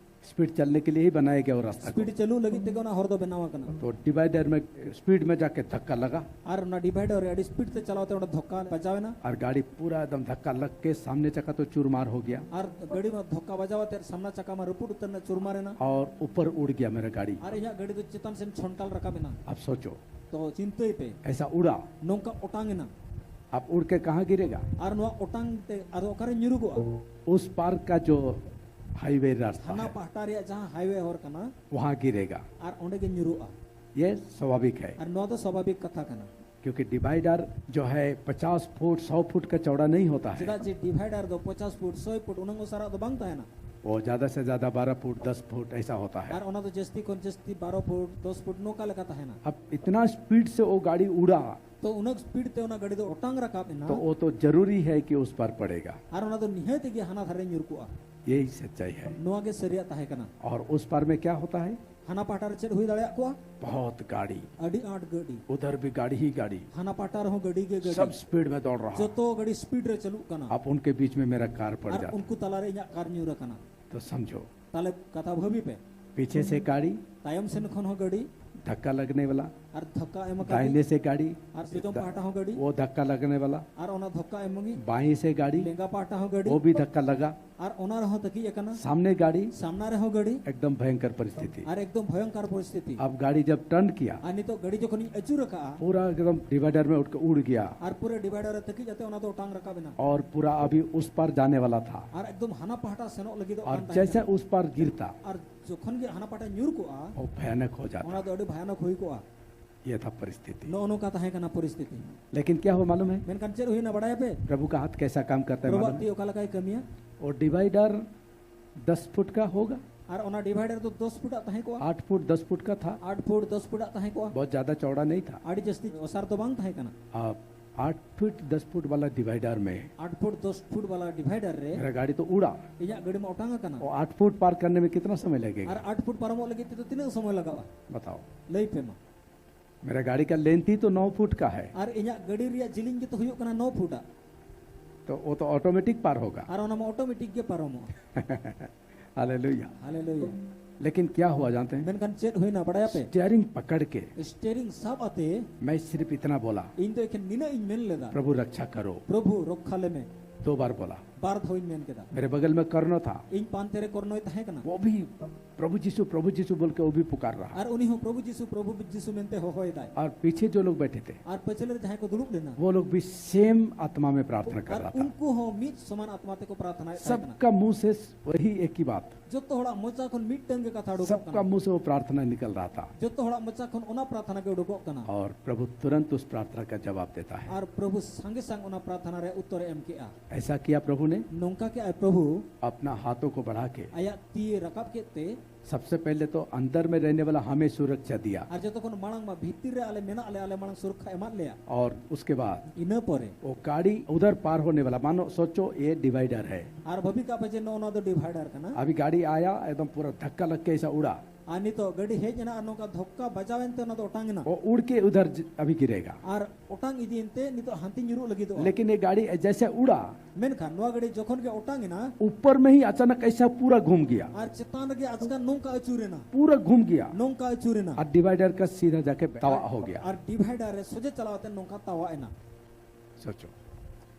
स्पीड चलने के लिए ही बनाया गया वो रास्ता को। ᱥᱯᱤᱰ ᱪᱟᱹᱞᱩ ᱞᱟᱹᱜᱤᱫ ᱛᱮᱜᱮ ᱚᱱᱟ ᱦᱚᱨ ᱫᱚ ᱵᱮᱱᱟᱣ ᱟᱠᱟᱱᱟ᱾ तो डिवाइडर में स्पीड में जाके धक्का लगा ᱟᱨ ᱚᱱᱟ ᱰᱤᱵᱷᱟᱭᱰᱟᱨ ᱨᱮ ᱟᱹᱰᱤ ᱥᱯᱤᱰ ᱛᱮ ᱪᱟᱞᱟᱣ ᱛᱮ ᱚᱸᱰᱮ ᱫᱷᱚᱠᱠᱟ ᱵᱟᱡᱟᱣ ᱮᱱᱟ᱾ और गाड़ी पूरा एकदम धक्का लग के सामने चक्का तो चूरमार हो गया ᱟᱨ ᱜᱟᱹᱰᱤ ᱢᱟ ᱫᱷᱚᱠᱠᱟ ᱵᱟᱡᱟᱣ ᱟᱛᱮ ᱥᱟᱢᱱᱟ ᱪᱟᱠᱟ ᱢᱟ ᱨᱟᱹᱯᱩᱫ ᱩᱛᱟᱹᱨ ᱮᱱᱟ, ᱪᱩᱨᱢᱟᱨ ᱮᱱᱟ᱾ और ऊपर उड़ गया मेरा गाड़ी। ᱟᱨ ᱤᱧᱟᱹᱜ ᱜᱟᱹᱰᱤ ᱫᱚ ᱪᱮᱛᱟᱱ ᱥᱮᱱ ᱪᱷᱚᱱᱴᱟᱞ ᱨᱟᱠᱟᱵ ᱮᱱᱟ᱾ अब सोचो, ᱛᱚ ᱪᱤᱱᱛᱟᱹᱭ ᱯᱮ, ऐसा उड़ा, ᱱᱚᱝᱠᱟ ᱚᱴᱟᱝ ᱮᱱᱟ᱾ अब उड़ के कहाँ गिरेगा? ᱟᱨ ᱱᱚᱣᱟ ᱚᱴᱟᱝ ᱛᱮ ᱟᱫᱚ ᱚᱠᱟᱨᱮ ᱧᱩᱨᱩᱜᱚᱜᱼᱟ? उस पार का जो हाईवे रास्ता ᱦᱟᱱᱟ है, ᱯᱟᱦᱴᱟ ᱨᱮᱭᱟᱜ ᱡᱟᱦᱟᱸ ᱦᱟᱭᱣᱮ ᱦᱚᱨ ᱠᱟᱱᱟ, वहाँ गिरेगा। ᱟᱨ ᱚᱸᱰᱮ ᱜᱮ ᱧᱩᱨᱩᱜᱼᱟ᱾ ये स्वाभाविक है, ᱟᱨ ᱱᱚᱣᱟ ᱫᱚ ᱥᱟᱵᱷᱟᱵᱤᱠ ᱠᱟᱛᱷᱟ ᱠᱟᱱᱟ᱾ क्योंकि डिवाइडर जो है पचास फुट, सौ फुट का चौड़ा नहीं होता है, ᱪᱮᱫᱟᱜ ᱡᱮ ᱰᱤᱵᱷᱟᱭᱰᱟᱨ ᱫᱚ ᱯᱚᱪᱟᱥ ᱯᱷᱩᱴ, ᱥᱚᱭ ᱯᱷᱩᱴ ᱩᱱᱟᱹᱝ ᱩᱥᱟᱨᱟ ᱫᱚ ᱵᱟᱝ ᱛᱟᱦᱮᱱᱟ᱾ वो ज़्यादा से ज़्यादा बारह फुट, दस फुट ऐसा होता ᱟᱨ है। ᱚᱱᱟ ᱫᱚ ᱡᱟᱹᱥᱛᱤ ᱠᱷᱚᱱ ᱡᱟᱹᱥᱛᱤ ᱵᱟᱨᱚ ᱯᱷᱩᱴ, ᱫᱚᱥ ᱯᱷᱩᱴ ᱱᱚᱝᱠᱟ ᱞᱮᱠᱟ ᱛᱟᱦᱮᱱᱟ᱾ अब इतना स्पीड से वो गाड़ी उड़ा, ᱛᱚ ᱩᱱᱟᱹᱜ ᱥᱯᱤᱰ ᱛᱮ ᱚᱱᱟ ᱜᱟᱹᱰᱤ ᱫᱚ ᱚᱴᱟᱝ ᱨᱟᱠᱟᱵ ᱮᱱᱟ᱾ तो वो तो जरूरी है कि उस पर पड़ेगा। ᱟᱨ ᱚᱱᱟ ᱫᱚ ᱱᱤᱦᱟᱹᱛ ᱜᱮ ᱦᱟᱱᱟ ᱫᱷᱟᱨᱮ ᱧᱩᱨ ᱠᱚᱜᱼᱟ᱾ यही सच्चाई है। ᱱᱚᱣᱟ ᱜᱮ ᱥᱟᱹᱨᱤᱭᱟᱜ ᱛᱟᱦᱮᱸ ᱠᱟᱱᱟ᱾ और उस पार में क्या होता है? ᱦᱟᱱᱟ ᱯᱟᱦᱴᱟ ᱨᱮ ᱪᱮᱫ ᱦᱩᱭ ᱫᱟᱲᱮᱭᱟᱜ ᱠᱚᱣᱟ? बहुत गाड़ी, ᱟᱹᱰᱤ ᱟᱸᱴ ᱜᱟᱹᱰᱤ, उधर भी गाड़ी ही गाड़ी, ᱦᱟᱱᱟ ᱯᱟᱦᱴᱟ ᱨᱮᱦᱚᱸ ᱜᱟᱹᱰᱤ ᱜᱮ ᱜᱟᱹᱰᱤ᱾ सब स्पीड में दौड़ रहा। ᱡᱚᱛᱚ ᱜᱟᱹᱰᱤ ᱥᱯᱤᱰ ᱨᱮ ᱪᱟᱹᱞᱩᱜ ᱠᱟᱱᱟ᱾ अब उनके बीच में मेरा कार पड़ ᱟᱨ जाता। ᱩᱱᱠᱩ ᱛᱟᱞᱟᱨᱮ ᱤᱧᱟᱹᱜ ᱠᱟᱨ ᱧᱩᱨ ᱟᱠᱟᱱᱟ᱾ तो समझो, ᱛᱟᱦᱞᱮ ᱠᱟᱛᱷᱟ ᱵᱷᱟᱹᱵᱤ ᱯᱮ, पीछे से गाड़ी, ᱛᱟᱭᱚᱢ ᱥᱮᱱ ᱠᱷᱚᱱ ᱦᱚᱸ ᱜᱟᱹᱰᱤ, धक्का लगने वाला, ᱟᱨ ᱫᱷᱚᱠᱠᱟ ᱮᱢ ᱟᱠᱟᱫ ᱫᱟᱦᱤᱱᱮ ᱥᱮ ᱜᱟᱹᱰᱤ, ᱟᱨ ᱡᱚᱡᱚᱢ ᱯᱟᱦᱴᱟ ᱦᱚᱸ ᱜᱟᱹᱰᱤ, ᱣᱳ ᱫᱷᱟᱠᱠᱟ ᱞᱟᱜᱱᱮ ᱣᱟᱞᱟ, ᱟᱨ ᱚᱱᱟ ᱫᱷᱚᱠᱠᱟ ᱮᱢ ᱢᱚᱜᱤ, ᱵᱟᱭᱮᱸ ᱥᱮ ᱜᱟᱹᱰᱤ, ᱞᱮᱸᱜᱟ ᱯᱟᱦᱴᱟ ᱦᱚᱸ ᱜᱟᱹᱰᱤ, ᱣᱳ ᱵᱷᱤ ᱫᱷᱟᱠᱠᱟ ᱞᱟᱜᱟ, ᱟᱨ ᱚᱱᱟ ᱨᱮᱦᱚᱸ ᱛᱟᱹᱠᱤᱡ ᱟᱠᱟᱱᱟ᱾ ᱥᱟᱢᱱᱮ ᱜᱟᱹᱰᱤ, ᱥᱟᱢᱱᱟ ᱨᱮᱦᱚᱸ ᱜᱟᱹᱰᱤ, ᱮᱠᱫᱚᱢ ᱵᱷᱚᱭᱚᱝᱠᱚᱨ ᱯᱚᱨᱤᱥᱛᱷᱤᱛᱤ᱾ ᱟᱨ ᱮᱠᱫᱚᱢ ᱵᱷᱚᱭᱚᱝᱠᱚᱨ ᱯᱚᱨᱤᱥᱛᱷᱤᱛᱤ᱾ ᱟᱵ ᱜᱟᱹᱰᱤ ᱡᱟᱵ ᱴᱟᱨᱱ ᱠᱤᱭᱟ, ᱟᱨ ᱱᱤᱛᱚᱜ ᱜᱟᱹᱰᱤ ᱡᱚᱠᱷᱚᱱᱤᱧ ᱟᱹᱪᱩᱨ ᱟᱠᱟᱜᱼᱟ, ᱯᱩᱨᱟ ᱮᱠᱫᱚᱢ ᱰᱤᱵᱟᱭᱰᱟᱨ ᱢᱮ ᱩᱴᱠᱟ ᱩᱲ ᱜᱤᱭᱟ᱾ ᱟᱨ ᱯᱩᱨᱟᱹ ᱰᱤᱵᱟᱭᱰᱟᱨ ᱨᱮ ᱛᱟᱹᱠᱤᱡ ᱟᱛᱮ ᱚᱱᱟ ᱫᱚ ᱚᱴᱟᱝ ᱨᱟᱠᱟᱵ ᱮᱱᱟ᱾ ᱟᱨ ᱯᱩᱨᱟ ᱟᱵᱷᱤ ᱩᱥ ᱯᱟᱨ ᱡᱟᱱᱮ ᱣᱟᱞᱟ ᱛᱷᱟ᱾ ᱟᱨ ᱮᱠᱫᱚᱢ ᱦᱟᱱᱟ ᱯᱟᱦᱴᱟ ᱥᱮᱱᱚᱜ ᱞᱟᱹᱜᱤᱫᱚᱜ ᱟᱨ ᱠᱟᱱ ᱛᱟᱦᱮᱸ ᱡᱮᱥᱮ ᱠᱟᱱᱟ᱾ ᱩᱥ ᱯᱟᱨ ᱜᱤᱨᱛᱟ, ᱟᱨ ᱡᱚᱠᱷᱚᱱ ᱜᱮ ᱦᱟᱱᱟ ᱯᱟᱦᱴᱟ ᱧᱩᱨ ᱠᱚᱜᱼᱟ, ᱚᱱᱟ ᱫᱚ ᱟᱹᱰᱤ ᱵᱷᱟᱭᱟᱱᱚᱠ ᱦᱩᱭ ᱠᱚᱜᱼᱟ᱾ ᱭᱮ ᱛᱷᱟ ᱯᱚᱨᱤᱥᱛᱷᱤᱛᱤ᱾ ᱱᱚᱜᱼᱚ ᱱᱚᱝᱠᱟ ᱛᱟᱦᱮᱸ ᱠᱟᱱᱟ ᱯᱚᱨᱤᱥᱛᱷᱤᱛᱤ᱾ ᱞᱮᱠᱤᱱ ᱠᱭᱟ ᱦᱩᱣᱟ ᱢᱟᱞᱩᱢ ᱦᱮ? ᱢᱮᱱᱠᱷᱟᱱ ᱪᱮᱫ ᱦᱩᱭᱱᱟ ᱵᱟᱲᱟᱭᱟᱯᱮ? ᱯᱨᱚᱵᱷᱩ ᱠᱟ ᱦᱟᱛᱷ ᱠᱮᱥᱟ ᱠᱟᱢ ᱠᱟᱨᱛᱟ ᱦᱮ ᱯᱨᱚᱵᱷᱩᱣᱟᱜ ᱢᱟᱞᱩᱢ ᱦᱮ? ᱛᱤ ᱚᱠᱟ ᱞᱮᱠᱟᱭ ᱠᱟᱹᱢᱤᱭᱟ? ᱣᱳ ᱰᱤᱵᱟᱭᱰᱟᱨ ᱫᱚᱥ ᱯᱷᱩᱴ ᱠᱟ ᱦᱳᱜᱟ᱾ ᱟᱨ ᱚᱱᱟ ᱰᱤᱵᱟᱭᱰᱟᱨ ᱫᱚ ᱫᱚᱥ ᱯᱷᱩᱴᱟᱜ ᱛᱟᱦᱮᱸ ᱠᱚᱜᱼᱟ᱾ ᱟᱴ ᱯᱷᱩᱴ ᱫᱚᱥ ᱯᱷᱩᱴ ᱠᱟ ᱛᱷᱟ᱾ ᱟᱴ ᱯᱷᱩᱴ ᱫᱚᱥ ᱯᱷᱩᱴᱟᱜ ᱛᱟᱦᱮᱸ ᱠᱚᱜᱼᱟ᱾ ᱵᱚᱦᱩᱛ ᱡᱟᱫᱟ ᱪᱚᱣᱲᱟ ᱱᱟᱦᱤᱸ ᱛᱷᱟ᱾ ᱟᱹᱰᱤ ᱡᱟᱹᱥᱛᱤ ᱚᱥᱟᱨ ᱫᱚ ᱵᱟᱝ ᱛᱟᱦᱮᱸ ᱠᱟᱱᱟ᱾ ᱟᱵ ᱟᱴ ᱯᱷᱩᱴ ᱫᱚᱥ ᱯᱷᱩᱴ ᱣᱟᱞᱟ ᱰᱤᱵᱟᱭᱰᱟᱨ ᱢᱮ ᱟᱴ ᱯᱷᱩᱴ ᱫᱚᱥ ᱯᱷᱩᱴ ᱣᱟᱞᱟ ᱰᱤᱵᱟᱭᱰᱟᱨ ᱨᱮ ᱢᱮᱨᱟ ᱜᱟᱲᱤ ᱛᱚ ᱩᱲᱟ᱾ ᱤᱧᱟᱹᱜ ᱜᱟᱹᱰᱤ ᱢᱟ ᱚᱴᱟᱝ ᱟᱠᱟᱱᱟ᱾ ᱟᱨ ᱟᱴ ᱯᱷᱩᱴ ᱯᱟᱨ ᱠᱟᱨᱱᱮ ᱢᱮ ᱠᱤᱛᱱᱟ ᱥᱚᱢᱚᱭ ᱞᱟᱜᱮᱜᱟ? ᱟᱨ ᱟᱴ ᱯᱷᱩᱴ ᱯᱟᱨᱚᱢᱚᱜ ᱞᱟᱹᱜᱤᱫ ᱛᱮᱫᱚ ᱛᱤᱱᱟᱹᱜ ᱥᱚᱢᱚᱭ ᱞᱟᱜᱟᱜᱼᱟ? ᱵᱟᱛᱟᱣ᱾ ᱞᱟᱹᱭ ᱯᱮ ᱢᱟ᱾ ᱢᱮᱨᱟ ᱜᱟᱲᱤ ᱠᱟ ᱞᱮᱱᱛᱷ ᱦᱤ ᱛᱚ ᱱᱚ ᱯᱷᱩᱴ ᱠᱟ ᱦᱮ᱾ ᱟᱨ ᱤᱧᱟᱹᱜ ᱜᱟᱹᱰᱤ ᱨᱮᱭᱟᱜ ᱡᱤᱞᱤᱧ ᱜᱮᱛᱚ ᱦᱩᱭᱩᱜ ᱠᱟᱱᱟ ᱱᱚ ᱯᱷᱩᱴᱟᱜ᱾ ᱛᱚ ᱣᱳ ᱛᱚ ᱚᱴᱳᱢᱮᱴᱤᱠ ᱯᱟᱨ ᱦᱳᱜᱟ᱾ ᱟᱨ ᱚᱱᱟ ᱢᱟ ᱚᱴᱳᱢᱮᱴᱤᱠ ᱜᱮ ᱯᱟᱨᱚᱢᱚᱜᱼᱟ᱾ ᱦᱟᱞᱮᱞᱩᱭᱟ᱾ ᱦᱟᱞᱮᱞᱩᱭᱟ᱾ ᱞᱮᱠᱤᱱ ᱠᱭᱟ ᱦᱩᱣᱟ ᱡᱟᱱᱛᱮ ᱦᱮ? ᱢᱮᱱᱠᱷᱟᱱ ᱪᱮᱫ ᱦᱩᱭᱱᱟ ᱵᱟᱲᱟᱭᱟᱯᱮ? ᱥᱴᱤᱭᱟᱨᱤᱝ ᱯᱟᱠᱟᱲ ᱠᱮ ᱥᱴᱤᱭᱟᱨᱤᱝ ᱥᱟᱵ ᱟᱛᱮ ᱢᱮ ᱥᱤᱨᱯ ᱤᱛᱱᱟ ᱵᱳᱞᱟ, ᱤᱧ ᱫᱚ ᱮᱠᱷᱮᱱ ᱱᱤᱱᱟᱹᱜ ᱤᱧ ᱢᱮᱱ ᱞᱮᱫᱟ, ᱯᱨᱚᱵᱷᱩ ᱨᱟᱠᱪᱷᱟ ᱠᱟᱨᱳ, ᱯᱨᱚᱵᱷᱩ ᱨᱚᱠᱠᱷᱟ ᱞᱮᱢᱮ᱾ ᱫᱳ ᱵᱟᱨ ᱵᱳᱞᱟ᱾ ᱵᱟᱨ ᱫᱷᱟᱣ ᱤᱧ ᱢᱮᱱ ᱠᱮᱫᱟ᱾ ᱢᱮᱨᱮ ᱵᱚᱜᱚᱞ ᱢᱮ ᱠᱚᱨᱱᱚ ᱛᱷᱟ᱾ ᱤᱧ ᱯᱟᱱᱛᱮ ᱨᱮ ᱠᱚᱨᱱᱚᱭ ᱛᱟᱦᱮᱸ ᱠᱟᱱᱟ᱾ ᱣᱳ ᱵᱷᱤ ᱯᱨᱚᱵᱷᱩ ᱡᱤᱥᱩ, ᱯᱨᱚᱵᱷᱩ ᱡᱤᱥᱩ ᱵᱳᱞ ᱠᱮ ᱣᱳ ᱵᱷᱤ ᱯᱩᱠᱟᱨ ᱨᱟᱦᱟ᱾ ᱟᱨ ᱩᱱᱤ ᱦᱚᱸ ᱯᱨᱚᱵᱷᱩ ᱡᱤᱥᱩ, ᱯᱨᱚᱵᱷᱩ ᱡᱤᱥᱩ ᱢᱮᱱᱛᱮ ᱦᱚᱦᱚᱭᱮᱫᱟᱭ᱾ ᱟᱨ ᱯᱤᱪᱷᱮ ᱡᱳ ᱞᱳᱜ ᱵᱮᱴᱷᱮ ᱛᱷᱮ, ᱟᱨ ᱯᱟᱹᱪᱷᱞᱟᱹ ᱨᱮ ᱡᱟᱦᱟᱸᱭ ᱠᱚ ᱫᱩᱲᱩᱵ ᱞᱮᱱᱟ, ᱣᱳ ᱞᱳᱜ ᱵᱷᱤ ᱥᱮᱢ ᱟᱛᱢᱟ ᱢᱮ ᱯᱨᱟᱨᱛᱷᱱᱟ ᱠᱟᱨ ᱟᱨ ᱨᱟᱦᱟ ᱛᱷᱟ᱾ ᱩᱱᱠᱩ ᱦᱚᱸ ᱢᱤᱫ ᱥᱚᱢᱟᱱ ᱟᱛᱢᱟ ᱛᱮᱠᱚ ᱯᱨᱟᱨᱛᱷᱱᱟᱭᱮᱫ ᱛᱟᱦᱮᱸ ᱠᱟᱱᱟ᱾ ᱥᱚᱵᱠᱟ ᱢᱩᱸᱦ ᱥᱮ ᱣᱚᱦᱤ ᱮᱠ ᱦᱤ ᱵᱟᱛ᱾ ᱡᱚᱛᱚ ᱦᱚᱲᱟᱜ ᱢᱚᱪᱟ ᱠᱷᱚᱱ ᱢᱤᱫᱴᱟᱝ ᱜᱮ ᱠᱟᱛᱷᱟ ᱩᱰᱩᱠᱚᱜ ᱠᱟᱱᱟ᱾ ᱥᱚᱵᱠᱟ ᱢᱩᱸᱦ ᱥᱮ ᱣᱳ ᱯᱨᱟᱨᱛᱷᱱᱟ ᱱᱤᱠᱟᱞ ᱨᱟᱦᱟ ᱛᱷᱟ᱾ ᱡᱚᱛᱚ ᱦᱚᱲᱟᱜ ᱢᱚᱪᱟ ᱠᱷᱚᱱ ᱚᱱᱟ ᱯᱨᱟᱨᱛᱷᱱᱟ ᱜᱮ ᱩᱰᱩᱠᱚᱜ ᱠᱟᱱᱟ᱾ ᱟᱨ ᱯᱨᱚᱵᱷᱩ ᱛᱩᱨᱟᱱᱛ ᱩᱥ ᱯᱨᱟᱨᱛᱷᱱᱟ ᱠᱟ ᱡᱟᱵᱟᱵ ᱫᱮᱛᱟ ᱦᱮ᱾ ᱟᱨ ᱯᱨᱚᱵᱷᱩ ᱥᱟᱸᱜᱮ ᱥᱟᱝ ᱚᱱᱟ ᱯᱨᱟᱨᱛᱷᱱᱟ ᱨᱮ ᱩᱛᱛᱚᱨᱮ ᱮᱢ ᱠᱮᱜᱼᱟ᱾ ᱮᱭᱥᱟ ᱠᱤᱭᱟ ᱯᱨᱚᱵᱷᱩ ᱱᱮ? ᱱᱚᱝᱠᱟ ᱠᱮᱜᱼᱟᱭ ᱯᱨᱚᱵᱷᱩ᱾ ᱟᱯᱱᱟ ᱦᱟᱛᱷᱳ ᱠᱳ ᱵᱟᱲᱷᱟ ᱠᱮ ᱟᱭᱟᱜ ᱛᱤ ᱨᱟᱠᱟᱵ ᱠᱮᱫ ᱛᱮ᱾ ᱥᱚᱵᱥᱮ ᱯᱮᱦᱞᱮ ᱛᱚ ᱟᱱᱫᱟᱨ ᱢᱮ ᱨᱮᱦᱱᱮ ᱣᱟᱞᱟ ᱦᱟᱢᱮ ᱥᱩᱨᱚᱠᱪᱷᱟ ᱫᱤᱭᱟ᱾ ᱟᱨ ᱡᱚᱛᱚ ᱠᱷᱚᱱ ᱢᱟᱲᱟᱝ ᱢᱟ ᱵᱷᱤᱛᱤᱨ ᱨᱮ ᱟᱞᱮ ᱢᱮᱱᱟᱜ ᱞᱮᱭᱟ, ᱟᱞᱮ ᱢᱟᱲᱟᱝ ᱥᱩᱨᱚᱠᱠᱷᱟ ᱮᱢᱟᱫ ᱞᱮᱭᱟ᱾ ᱟᱨ ᱩᱥᱠᱮ ᱵᱟᱫ ᱤᱱᱟᱹ ᱯᱚᱨᱮ ᱣᱳ ᱜᱟᱲᱤ ᱩᱫᱷᱟᱨ ᱯᱟᱨ ᱦᱳᱱᱮ ᱣᱟᱞᱟ, ᱢᱟᱱᱳ ᱥᱳᱪᱳ ᱭᱮ ᱰᱤᱵᱟᱭᱰᱟᱨ ᱦᱮ᱾ ᱟᱨ ᱵᱷᱟᱹᱵᱤ ᱠᱟᱜ ᱯᱮ ᱡᱮ ᱱᱚᱜᱼᱚ ᱱᱚᱣᱟ ᱫᱚ ᱰᱤᱵᱷᱟᱭᱰᱟᱨ ᱠᱟᱱᱟ᱾ ᱟᱵᱷᱤ ᱜᱟᱲᱤ ᱟᱭᱟ, ᱮᱠᱫᱚᱢ ᱯᱩᱨᱟ ᱫᱷᱟᱠᱠᱟ ᱞᱟᱜ ᱠᱮ ᱮᱭᱥᱟ ᱩᱲᱟ᱾ ᱟᱨ ᱱᱤᱛᱚᱜ ᱜᱟᱹᱰᱤ ᱦᱮᱡ ᱮᱱᱟ ᱟᱨ ᱱᱚᱝᱠᱟ ᱫᱷᱚᱠᱠᱟ ᱵᱟᱡᱟᱣ ᱮᱱᱛᱮ ᱚᱱᱟ ᱫᱚ ᱚᱴᱟᱝ ᱮᱱᱟ᱾ वो उड़ के उधर ज- अभी गिरेगा। ᱟᱨ ᱚᱴᱟᱝ ᱤᱫᱤᱭᱮᱱᱛᱮ ᱱᱤᱛᱚᱜ ᱦᱟᱱᱛᱮ ᱧᱩᱨᱩᱜ ᱞᱟᱹᱜᱤᱫᱚᱜᱼᱟ᱾ लेकिन ये गाड़ी जैसे उड़ा, ᱢᱮᱱᱠᱷᱟᱱ ᱱᱚᱣᱟ ᱜᱟᱹᱰᱤ ᱡᱚᱠᱷᱚᱱ ᱜᱮ ᱚᱴᱟᱝ ᱮᱱᱟ, ऊपर में ही अचानक ऐसा पूरा घूम गया। ᱟᱨ ᱪᱮᱛᱟᱱ ᱨᱮᱜᱮ ᱟᱪᱠᱟ ᱱᱚᱝᱠᱟ ᱟᱹᱪᱩᱨ ᱮᱱᱟ᱾ पूरा घूम गया। ᱱᱚᱝᱠᱟ ᱟᱹᱪᱩᱨ ᱮᱱᱟ᱾ और डिवाइडर का सीधा जाके तवा हो गया। ᱟᱨ ᱰᱤᱵᱷᱟᱭᱰᱟᱨ ᱨᱮ ᱥᱚᱡᱷᱮ ᱪᱟᱞᱟᱣ ᱠᱟᱛᱮ ᱱᱚᱝᱠᱟ ᱛᱟᱣᱟ ᱮᱱᱟ᱾ सोचो।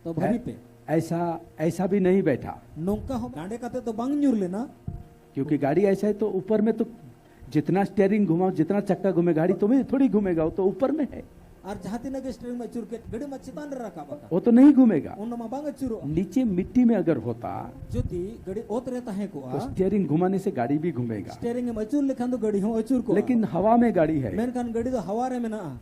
ᱛᱚ ᱵᱷᱟᱹᱵᱤ ᱯᱮ᱾ ऐसा, ऐसा भी नहीं बैठा। ᱱᱚᱝᱠᱟ ᱦᱚᱸ ᱜᱟᱸᱰᱮ ᱠᱟᱛᱮ ᱫᱚ ᱵᱟᱝ ᱧᱩᱨ ᱞᱮᱱᱟ। क्योंकि गाड़ी ऐसा है तो ऊपर में तो जितना स्टीयरिंग घुमाओ, जितना चक्का घूमे, गाड़ी तो में थोड़ी घूमेगा, वो तो ऊपर में है। ᱟᱨ ᱡᱟᱦᱟᱸ ᱛᱤᱱᱟᱹᱜ ᱜᱮ ᱥᱴᱤᱭᱟᱨᱤᱝ ᱮᱢ ᱟᱹᱪᱩᱨ ᱠᱮᱫ, ᱜᱟᱹᱰᱤ ᱢᱟ ᱪᱮᱛᱟᱱ ᱨᱮ ᱨᱟᱠᱟᱵ ᱟᱠᱟᱱ᱾ वो तो नहीं घूमेगा। ᱚᱱᱟ ᱢᱟ ᱵᱟᱝ ᱟᱹᱪᱩᱨᱚᱜᱼᱟ᱾ नीचे मिट्टी में अगर होता, ᱡᱩᱫᱤ ᱜᱟᱹᱰᱤ ᱚᱛ ᱨᱮ ᱛᱟᱦᱮᱸ ᱠᱚᱜᱼᱟ, तो स्टीयरिंग घुमाने से गाड़ी भी घूमेगा। ᱥᱴᱤᱭᱟᱨᱤᱝ ᱮᱢ ᱟᱹᱪᱩᱨ ᱞᱮᱠᱷᱟᱱ ᱫᱚ ᱜᱟᱹᱰᱤ ᱦᱚᱸ ᱟᱹᱪᱩᱨ ᱠᱚᱜᱼᱟ᱾ लेकिन हवा में गाड़ी है। ᱢᱮᱱᱠᱷᱟᱱ ᱜᱟᱹᱰᱤ ᱫᱚ ᱦᱟᱣᱟ ᱨᱮ ᱢᱮᱱᱟᱜᱼᱟ᱾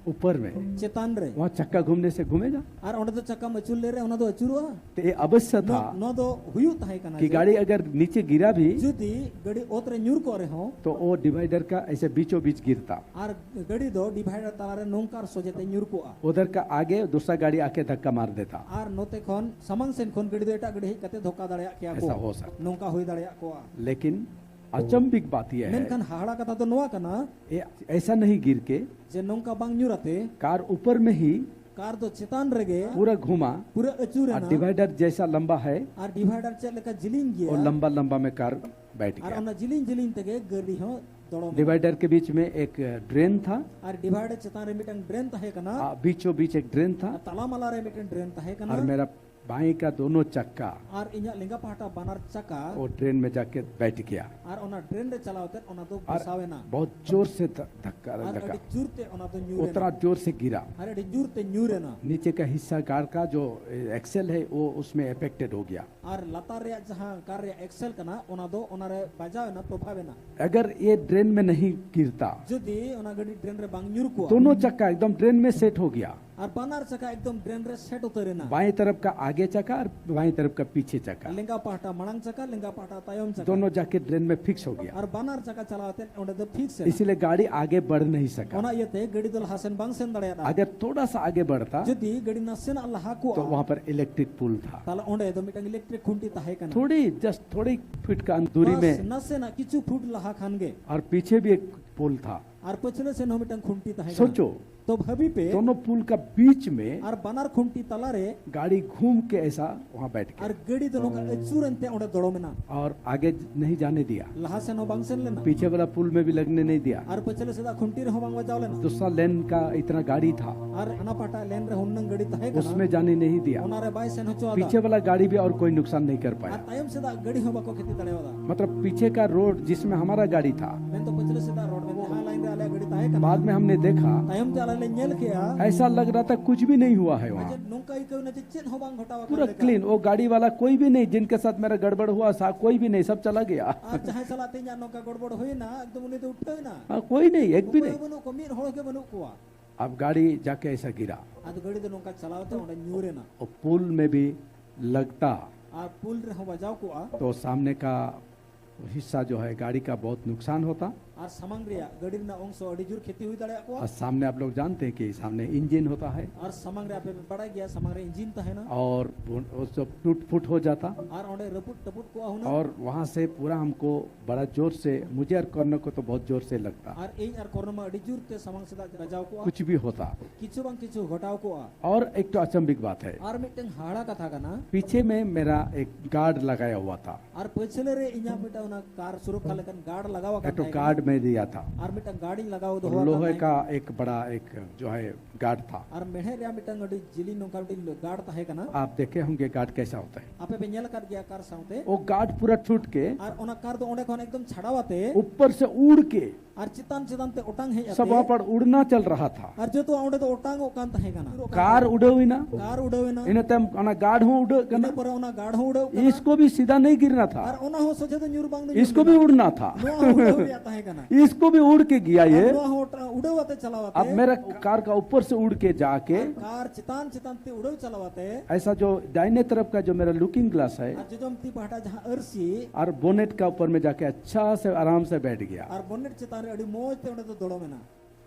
ऊपर में। ᱪᱮᱛᱟᱱ ᱨᱮ᱾ वहाँ चक्का घूमने से घूमेगा। ᱟᱨ ᱚᱸᱰᱮ ᱫᱚ ᱪᱟᱠᱟᱢ ᱟᱹᱪᱩᱨ ᱞᱮ ᱨᱮ ᱚᱱᱟ ᱫᱚ ᱟᱹᱪᱩᱨᱚᱜᱼᱟ? तो ये अवश्य ᱱᱚ-, था ᱱᱚᱣᱟ ᱫᱚ ᱦᱩᱭᱩᱜ ᱛᱟᱦᱮᱸ ᱠᱟᱱᱟ कि ᱡᱮ गाड़ी अगर नीचे गिरा भी, ᱡᱩᱫᱤ ᱜᱟᱹᱰᱤ ᱚᱛ ᱨᱮ ᱧᱩᱨ ᱠᱚᱜ ᱨᱮᱦᱚᱸ, तो वो डिवाइडर का ऐसे बीचों बीच गिरता। ᱟᱨ ᱜᱟᱹᱰᱤ ᱫᱚ ᱰᱤᱵᱷᱟᱭᱰᱟᱨ ᱛᱟᱞᱟᱨᱮ ᱱᱚᱝᱠᱟ ᱥᱚᱡᱷᱮᱛᱮ ᱧᱩᱨ ᱠᱚᱜᱼᱟ᱾ उधर का आगे दूसरा गाड़ी आके धक्का मार देता। ᱟᱨ ᱱᱚᱛᱮ ᱠᱷᱚᱱ ᱥᱟᱢᱟᱝ ᱥᱮᱱ ᱠᱷᱚᱱ ᱜᱟᱹᱰᱤ ᱫᱚ ᱮᱴᱟᱜ ᱜᱟᱹᱰᱤ ᱦᱮᱡ ᱠᱟᱛᱮ ᱫᱷᱚᱠᱟ ᱫᱟᱲᱮᱭᱟᱜ ᱠᱮᱭᱟ ᱠᱚ᱾ ऐसा हो सकता। ᱱᱚᱝᱠᱟ ᱦᱩᱭ ᱫᱟᱲᱮᱭᱟᱜ ᱠᱚᱣᱟ᱾ लेकिन अचंभिक बात यह है, ᱢᱮᱱᱠᱷᱟᱱ ᱦᱟᱦᱟᱲᱟ ᱠᱟᱛᱷᱟ ᱫᱚ ᱱᱚᱣᱟ ᱠᱟᱱᱟ ᱮ, ऐसा नहीं गिर के, ᱡᱮ ᱱᱚᱝᱠᱟ ᱵᱟᱝ ᱧᱩᱨ ᱟᱛᱮ कार ऊपर में ही ᱠᱟᱨ ᱫᱚ ᱪᱮᱛᱟᱱ ᱨᱮᱜᱮ पूरा घूमा ᱯᱩᱨᱟᱹ ᱟᱹᱪᱩᱨ ᱮᱱᱟ᱾ और डिवाइडर जैसा लंबा है, ᱟᱨ ᱰᱤᱵᱷᱟᱭᱰᱟᱨ ᱪᱮᱫ ᱞᱮᱠᱟ ᱡᱤᱞᱤᱧ ᱜᱮᱭᱟ, और लंबा लंबा में कार बैठ ᱟᱨ गया। ᱚᱱᱟ ᱡᱤᱞᱤᱧ ᱡᱤᱞᱤᱧ ᱛᱮᱜᱮ ᱜᱟᱹᱰᱤ ᱦᱚᱸ ᱫᱚᱲᱚᱢ ᱮᱱᱟ᱾ डिवाइडर के बीच में एक ड्रेन था, ᱟᱨ ᱰᱤᱵᱷᱟᱭᱰᱟᱨ ᱪᱮᱛᱟᱱ ᱨᱮ ᱢᱤᱫᱴᱟᱝ ᱰᱨᱮᱱ ᱛᱟᱦᱮᱸ ᱠᱟᱱᱟ᱾ आ, बीचों बीच एक ड्रेन था, ᱟᱨ ᱛᱟᱞᱟ ᱢᱟᱞᱟ ᱨᱮ ᱢᱤᱫᱴᱟᱝ ᱰᱨᱮᱱ ᱛᱟᱦᱮᱸ ᱠᱟᱱᱟ᱾ और मेरा बाएं का दोनों चक्का ᱟᱨ ᱤᱧᱟᱹᱜ ᱞᱮᱸᱜᱟ ᱯᱟᱦᱴᱟ ᱵᱟᱱᱟᱨ ᱪᱟᱠᱟ वो ड्रेन में जाके बैठ गया। ᱟᱨ ᱚᱱᱟ ᱰᱨᱮᱱ ᱨᱮ ᱪᱟᱞᱟᱣ ᱠᱟᱛᱮ ᱚᱱᱟ ᱫᱚ ᱟᱨ ᱵᱷᱟᱥᱟᱣ ᱮᱱᱟ᱾ बहुत जोर से ध-, धक्का ᱟᱨ ᱞᱟᱜᱟ। ᱟᱹᱰᱤ ᱡᱳᱨ ᱛᱮ ᱚᱱᱟ ᱫᱚ ᱧᱩᱨ ᱮᱱᱟ᱾ उतना जोर से गिरा। ᱟᱨ ᱟᱹᱰᱤ ᱡᱳᱨ ᱛᱮ ᱧᱩᱨ ᱮᱱᱟ᱾ नीचे का हिस्सा कार का जो, ए, एक्सेल है, वो उसमें अफेक्टेड हो गया। ᱟᱨ ᱞᱟᱛᱟᱨ ᱨᱮᱭᱟᱜ ᱡᱟᱦᱟᱸ ᱠᱟᱨ ᱨᱮᱭᱟᱜ ᱮᱠᱥᱮᱞ ᱠᱟᱱᱟ, ᱚᱱᱟ ᱫᱚ ᱚᱱᱟᱨᱮ ᱵᱟᱡᱟᱣ ᱮᱱᱟ, ᱯᱨᱚᱵᱷᱟᱵ ᱮᱱᱟ᱾ अगर ये ड्रेन में नहीं गिरता, ᱡᱩᱫᱤ ᱚᱱᱟ ᱜᱟᱹᱰᱤ ᱰᱨᱮᱱ ᱨᱮ ᱵᱟᱝ ᱧᱩᱨ ᱠᱚᱜᱼᱟ, दोनों चक्का एकदम ड्रेन में सेट हो गया। ᱟᱨ ᱵᱟᱱᱟᱨ ᱪᱟᱠᱟ ᱮᱠᱫᱚᱢ ᱰᱨᱮᱱ ᱨᱮ ᱥᱮᱴ ᱩᱛᱟᱹᱨ ᱮᱱᱟ᱾ बाएं तरफ का आगे चक्का और बाएं तरफ का पीछे चक्का, ᱞᱮᱸᱜᱟ ᱯᱟᱦᱴᱟ ᱢᱟᱲᱟᱝ ᱪᱟᱠᱟ, ᱞᱮᱸᱜᱟ ᱯᱟᱦᱴᱟ ᱛᱟᱭᱚᱢ ᱪᱟᱠᱟ᱾ दोनों जाके ड्रेन में फिक्स हो गया। ᱟᱨ ᱵᱟᱱᱟᱨ ᱪᱟᱠᱟ ᱪᱟᱞᱟᱣ ᱠᱟᱛᱮ ᱚᱸᱰᱮ ᱫᱚ ᱯᱷᱤᱠᱥ ᱮᱱᱟ᱾ इसीलिए गाड़ी आगे बढ़ नहीं सका। ᱚᱱᱟ ᱤᱭᱟᱹᱛᱮ ᱜᱟᱹᱰᱤ ᱫᱚ ᱞᱟᱦᱟ ᱥᱮᱱ ᱵᱟᱝ ᱥᱮᱱ ᱫᱟᱲᱮᱭᱟᱫᱟ᱾ अगर थोड़ा सा आगे बढ़ता, ᱡᱩᱫᱤ ᱜᱟᱹᱰᱤ ᱱᱟᱥᱮᱱᱟᱜ ᱞᱟᱦᱟ ᱠᱚᱜᱼᱟ, तो वहां पर इलेक्ट्रिक पोल था। ᱛᱟᱦᱞᱮ ᱚᱸᱰᱮ ᱫᱚ ᱢᱤᱫᱴᱟᱝ ᱤᱞᱮᱠᱴᱨᱤᱠ ᱠᱷᱩᱱᱴᱤ ᱛᱟᱦᱮᱸ ᱠᱟᱱᱟ᱾ थोड़ी, जस्ट थोड़ी फीट का दूरी में। ᱱᱟᱥᱮᱱᱟᱜ ᱠᱤᱪᱷᱩ ᱯᱷᱩᱴ ᱞᱟᱦᱟ ᱠᱷᱟᱱ ᱜᱮ᱾ और पीछे भी एक पुल था। ᱟᱨ ᱯᱟᱹᱪᱷᱞᱟᱹ ᱥᱮᱱ ᱦᱚᱸ ᱢᱤᱫᱴᱟᱝ ᱠᱷᱩᱱᱴᱤ ᱛᱟᱦᱮᱸ ᱠᱟᱱᱟ᱾ सोचो, ᱛᱚ ᱵᱷᱟᱹᱵᱤ ᱯᱮ᱾ दोनों पुल का बीच में ᱟᱨ ᱵᱟᱱᱟᱨ ᱠᱷᱩᱱᱴᱤ ᱛᱟᱞᱟᱨᱮ᱾ गाड़ी घूम के ऐसा वहाँ बैठ गया। ᱟᱨ ᱜᱟᱹᱰᱤ ᱫᱚ ᱱᱚᱝᱠᱟ ᱟᱹᱪᱩᱨ ᱮᱱᱛᱮ ᱚᱸᱰᱮ ᱫᱚᱲᱚᱢ ᱮᱱᱟ᱾ और आगे नहीं जाने दिया। ᱞᱟᱦᱟ ᱥᱮᱱ ᱦᱚᱸ ᱵᱟᱝ ᱥᱮᱱ ᱞᱮᱱᱟ᱾ पीछे वाला पुल में भी लगने नहीं दिया। ᱟᱨ ᱯᱟᱹᱪᱷᱞᱟᱹ ᱥᱮᱫᱟᱜ ᱠᱷᱩᱱᱴᱤ ᱨᱮᱦᱚᱸ ᱵᱟᱝ ᱵᱟᱡᱟᱣ ᱞᱮᱱᱟ᱾ दूसरा लेन का इतना गाड़ी था। ᱟᱨ ᱦᱟᱱᱟ ᱯᱟᱦᱴᱟ ᱞᱮᱱ ᱨᱮ ᱦᱩᱱᱟᱹᱝ ᱜᱟᱹᱰᱤ ᱛᱟᱦᱮᱸ ᱠᱟᱱᱟ᱾ उसमें जाने नहीं दिया। ᱚᱱᱟ ᱨᱮ ᱵᱟᱭ ᱥᱮᱱ ᱦᱚᱪᱚ ᱟᱫᱟ᱾ पीछे वाला गाड़ी भी और कोई नुकसान नहीं कर पाया। ᱟᱨ ᱛᱟᱭᱚᱢ ᱥᱮᱫᱟᱜ ᱜᱟᱹᱰᱤ ᱦᱚᱸ ᱵᱟᱠᱚ ᱠᱷᱮᱛᱤ ᱫᱟᱲᱮᱭᱟᱫᱟ᱾ मतलब पीछे का रोड जिसमें हमारा गाड़ी था, ᱢᱮᱱᱫᱚ ᱯᱟᱹᱪᱷᱞᱟᱹ ᱥᱮᱫᱟᱜ ᱨᱳᱰ ᱢᱮᱱᱫᱚ ᱡᱟᱦᱟᱸ ᱞᱟᱭᱤᱱ ᱨᱮ ᱟᱞᱮᱭᱟᱜ ᱜᱟᱹᱰᱤ ᱛᱟᱦᱮᱸ ᱠᱟᱱᱟ᱾ बाद में हमने देखा, ᱛᱟᱭᱚᱢ ᱛᱮ ᱟᱞᱮ ᱞᱮ ᱧᱮᱞ ᱠᱮᱜᱼᱟ᱾ ऐसा लग रहा था कुछ भी नहीं हुआ है ᱟᱨ ᱡᱮ वहाँ। ᱱᱚᱝᱠᱟ ᱟᱹᱭᱠᱟᱹᱣ ᱮᱱᱟ ᱡᱮ ᱪᱮᱫ ᱦᱚᱸ ᱵᱟᱝ ᱜᱷᱚᱴᱟᱣ ᱟᱠᱟᱱ पूरा ᱞᱮᱠᱟ। क्लीन, वो गाड़ी वाला कोई भी नहीं, जिनके साथ मेरा गड़बड़ हुआ था, कोई भी नहीं, सब चला गया। ᱟᱨ ᱡᱟᱦᱟᱸᱭ ᱥᱟᱞᱟᱜ ᱛᱮ ᱤᱧᱟᱹᱜ ᱱᱚᱝᱠᱟ ᱜᱚᱲᱵᱚᱲ ᱦᱩᱭᱱᱟ, ᱮᱠᱫᱚᱢ ᱩᱱᱤ ᱫᱚ ᱩᱴᱷᱟᱹᱣ ᱮᱱᱟ᱾ हाँ, कोई नहीं, एक भी ᱚᱠᱚᱭ नहीं। ᱦᱚᱸ ᱵᱟᱹᱱᱩᱜ ᱠᱚᱣᱟ, ᱢᱤᱫ ᱦᱚᱲ ᱜᱮ ᱵᱟᱹᱱᱩᱜ ᱠᱚᱣᱟ᱾ अब गाड़ी जाके ऐसा गिरा। ᱟᱫᱚ ᱜᱟᱹᱰᱤ ᱫᱚ ᱱᱚᱝᱠᱟ ᱪᱟᱞᱟᱣ ᱛᱮ ᱚᱸᱰᱮ ᱧᱩᱨ ᱮᱱᱟ᱾ वो पुल में भी लगता। ᱟᱨ ᱯᱩᱞ ᱨᱮᱦᱚᱸ ᱵᱟᱡᱟᱣ ᱠᱚᱜᱼᱟ᱾ तो सामने का हिस्सा जो है गाड़ी का बहुत नुकसान होता। ᱟᱨ ᱥᱟᱢᱟᱝ ᱨᱮᱭᱟᱜ ᱜᱟᱹᱰᱤ ᱨᱮᱱᱟᱜ ᱚᱝᱥᱚ ᱟᱹᱰᱤ ᱡᱳᱨ ᱠᱷᱮᱛᱤ ᱦᱩᱭ ᱫᱟᱲᱮᱭᱟᱜ ᱠᱚᱣᱟ᱾ और सामने आप लोग जानते हैं कि सामने इंजन होता है। ᱟᱨ ᱥᱟᱢᱟᱝ ᱨᱮ ᱟᱯᱮ ᱯᱮ ᱵᱟᱲᱟᱭ ᱜᱮᱭᱟ, ᱥᱟᱢᱟᱝ ᱨᱮ ᱤᱧᱡᱤᱱ ᱛᱟᱦᱮᱱᱟ᱾ और वो वो सब टूट फूट हो जाता। ᱟᱨ ᱚᱸᱰᱮ ᱨᱟᱹᱯᱩᱫ ᱴᱟᱹᱯᱩᱫ ᱠᱚᱜᱼᱟ ᱦᱩᱱᱟᱹᱝ᱾ और वहाँ से पूरा हमको बड़ा जोर से, मुझे और कर्णो को तो बहुत जोर से लगता। ᱟᱨ ᱤᱧ ᱟᱨ ᱠᱚᱨᱱᱚ ᱢᱟ ᱟᱹᱰᱤ ᱡᱳᱨ ᱛᱮ ᱥᱟᱢᱟᱝ ᱥᱮᱫᱟᱜ ᱵᱟᱡᱟᱣ ᱠᱚᱜᱼᱟ᱾ कुछ भी होता। ᱠᱤᱪᱷᱩ ᱵᱟᱝ ᱠᱤᱪᱷᱩ ᱜᱷᱚᱴᱟᱣ ᱠᱚᱜᱼᱟ᱾ और एक तो अचंभिक बात है। ᱟᱨ ᱢᱤᱫᱴᱟᱝ ᱦᱟᱦᱟᱲᱟ ᱠᱟᱛᱷᱟ ᱠᱟᱱᱟ᱾ पीछे में मेरा एक गार्ड लगाया हुआ था। ᱟᱨ ᱯᱟᱹᱪᱷᱞᱟᱹ ᱨᱮ ᱤᱧᱟᱹᱜ ᱢᱤᱫᱴᱟᱝ ᱚᱱᱟ ᱠᱟᱨ ᱥᱩᱨᱚᱠᱠᱷᱟ ᱞᱮᱠᱟᱱ ᱜᱟᱨᱰ ᱞᱟᱜᱟᱣ ᱟᱠᱟᱱ एक तो ᱛᱟᱦᱮᱸ ᱠᱟᱱᱟ᱾ गार्ड मैं दिया था। ᱟᱨ ᱢᱤᱫᱴᱟᱝ ᱜᱟᱨᱰ ᱤᱧ ᱞᱟᱜᱟᱣ ᱫᱚᱦᱚ और लोहे ᱟᱠᱟᱫ ᱛᱟᱦᱮᱸ ᱠᱟᱱᱟ। का एक बड़ा एक जो है गार्ड था। ᱟᱨ ᱢᱮᱬᱦᱮᱫ ᱨᱮᱭᱟᱜ ᱢᱤᱫᱴᱟᱝ ᱟᱹᱰᱤ ᱡᱤᱞᱤᱧ ᱱᱚᱝᱠᱟ ᱢᱤᱫᱴᱤᱡ ᱜᱟᱨᱰ ᱛᱟᱦᱮᱸ ᱠᱟᱱᱟ᱾ आप देखे होंगे गार्ड कैसा होता है। ᱟᱯᱮ ᱯᱮ ᱧᱮᱞ ᱟᱠᱟᱫ ᱜᱮᱭᱟ ᱠᱟᱨ ᱥᱟᱶᱛᱮ। वो गार्ड पूरा टूट के ᱟᱨ ᱚᱱᱟ ᱠᱟᱨ ᱫᱚ ᱚᱸᱰᱮ ᱠᱷᱚᱱ ᱮᱠᱫᱚᱢ ᱪᱷᱟᱲᱟᱣ ᱟᱛᱮ ऊपर से उड़ के ᱟᱨ ᱪᱮᱛᱟᱱ ᱪᱮᱛᱟᱱ ᱛᱮ ᱚᱴᱟᱝ ᱦᱮᱡ ᱟᱛᱮ सब वहाँ पर उड़ना चल रहा था। ᱟᱨ ᱡᱚᱛᱚᱣᱟᱜ ᱚᱸᱰᱮ ᱫᱚ ᱚᱴᱟᱝᱚᱜ ᱠᱟᱱ ᱛᱟᱦᱮᱸ ᱠᱟᱱᱟ᱾ ᱠᱟᱨ ᱩᱰᱟᱹᱣ ᱮᱱᱟ᱾ ᱠᱟᱨ ᱩᱰᱟᱹᱣ ᱮᱱᱟ᱾ ᱤᱱᱟᱹ ᱛᱟᱭᱚᱢ ᱚᱱᱟ ᱜᱟᱨᱰ ᱦᱚᱸ ᱩᱰᱟᱹᱜ ᱠᱟᱱᱟ᱾ ᱤᱱᱟᱹ ᱯᱚᱨᱮ ᱚᱱᱟ ᱜᱟᱨᱰ ᱦᱚᱸ ᱩᱰᱟᱹᱣ ᱠᱟᱱᱟ᱾ इसको भी सीधा नहीं गिरना था। ᱟᱨ ᱚᱱᱟ ᱦᱚᱸ ᱥᱚᱡᱷᱮ ᱫᱚ ᱧᱩᱨ ᱵᱟᱝ ᱫᱚ ᱧᱩᱨ इसको भी ᱞᱮᱱᱟ। उड़ना था। ᱱᱚᱣᱟ ᱦᱚᱸ ᱩᱰᱟᱹᱣ ᱨᱮᱭᱟᱜ ᱛᱟᱦᱮᱸ ᱠᱟᱱᱟ। इसको भी उड़ के गया ᱟᱨ ये। ᱱᱚᱣᱟ ᱦᱚᱸ ᱚᱴᱟ-, ᱩᱰᱟᱹᱣ ᱟᱛᱮ ᱪᱟᱞᱟᱣ ᱟᱛᱮ। अब मेरा कार का ऊपर से उड़ के जाके ᱟᱨ ᱠᱟᱨ ᱪᱮᱛᱟᱱ ᱪᱮᱛᱟᱱ ᱛᱮ ᱩᱰᱟᱹᱣ ᱪᱟᱞᱟᱣ ᱟᱛᱮ᱾ ऐसा जो दाहिने तरफ का जो मेरा लुकिंग ग्लास है ᱟᱨ ᱡᱚᱡᱚᱢ ᱛᱤ ᱯᱟᱦᱴᱟ ᱡᱟᱦᱟᱸ ᱟᱹᱨᱥᱤ और बोनेट का ऊपर में जाके अच्छा से आराम से बैठ गया। ᱟᱨ ᱵᱚᱱᱮᱴ ᱪᱮᱛᱟᱱ ᱨᱮ ᱟᱹᱰᱤ ᱢᱚᱡᱽ ᱛᱮ ᱚᱸᱰᱮ ᱫᱚ ᱫᱚᱲᱚᱢ ᱮᱱᱟ।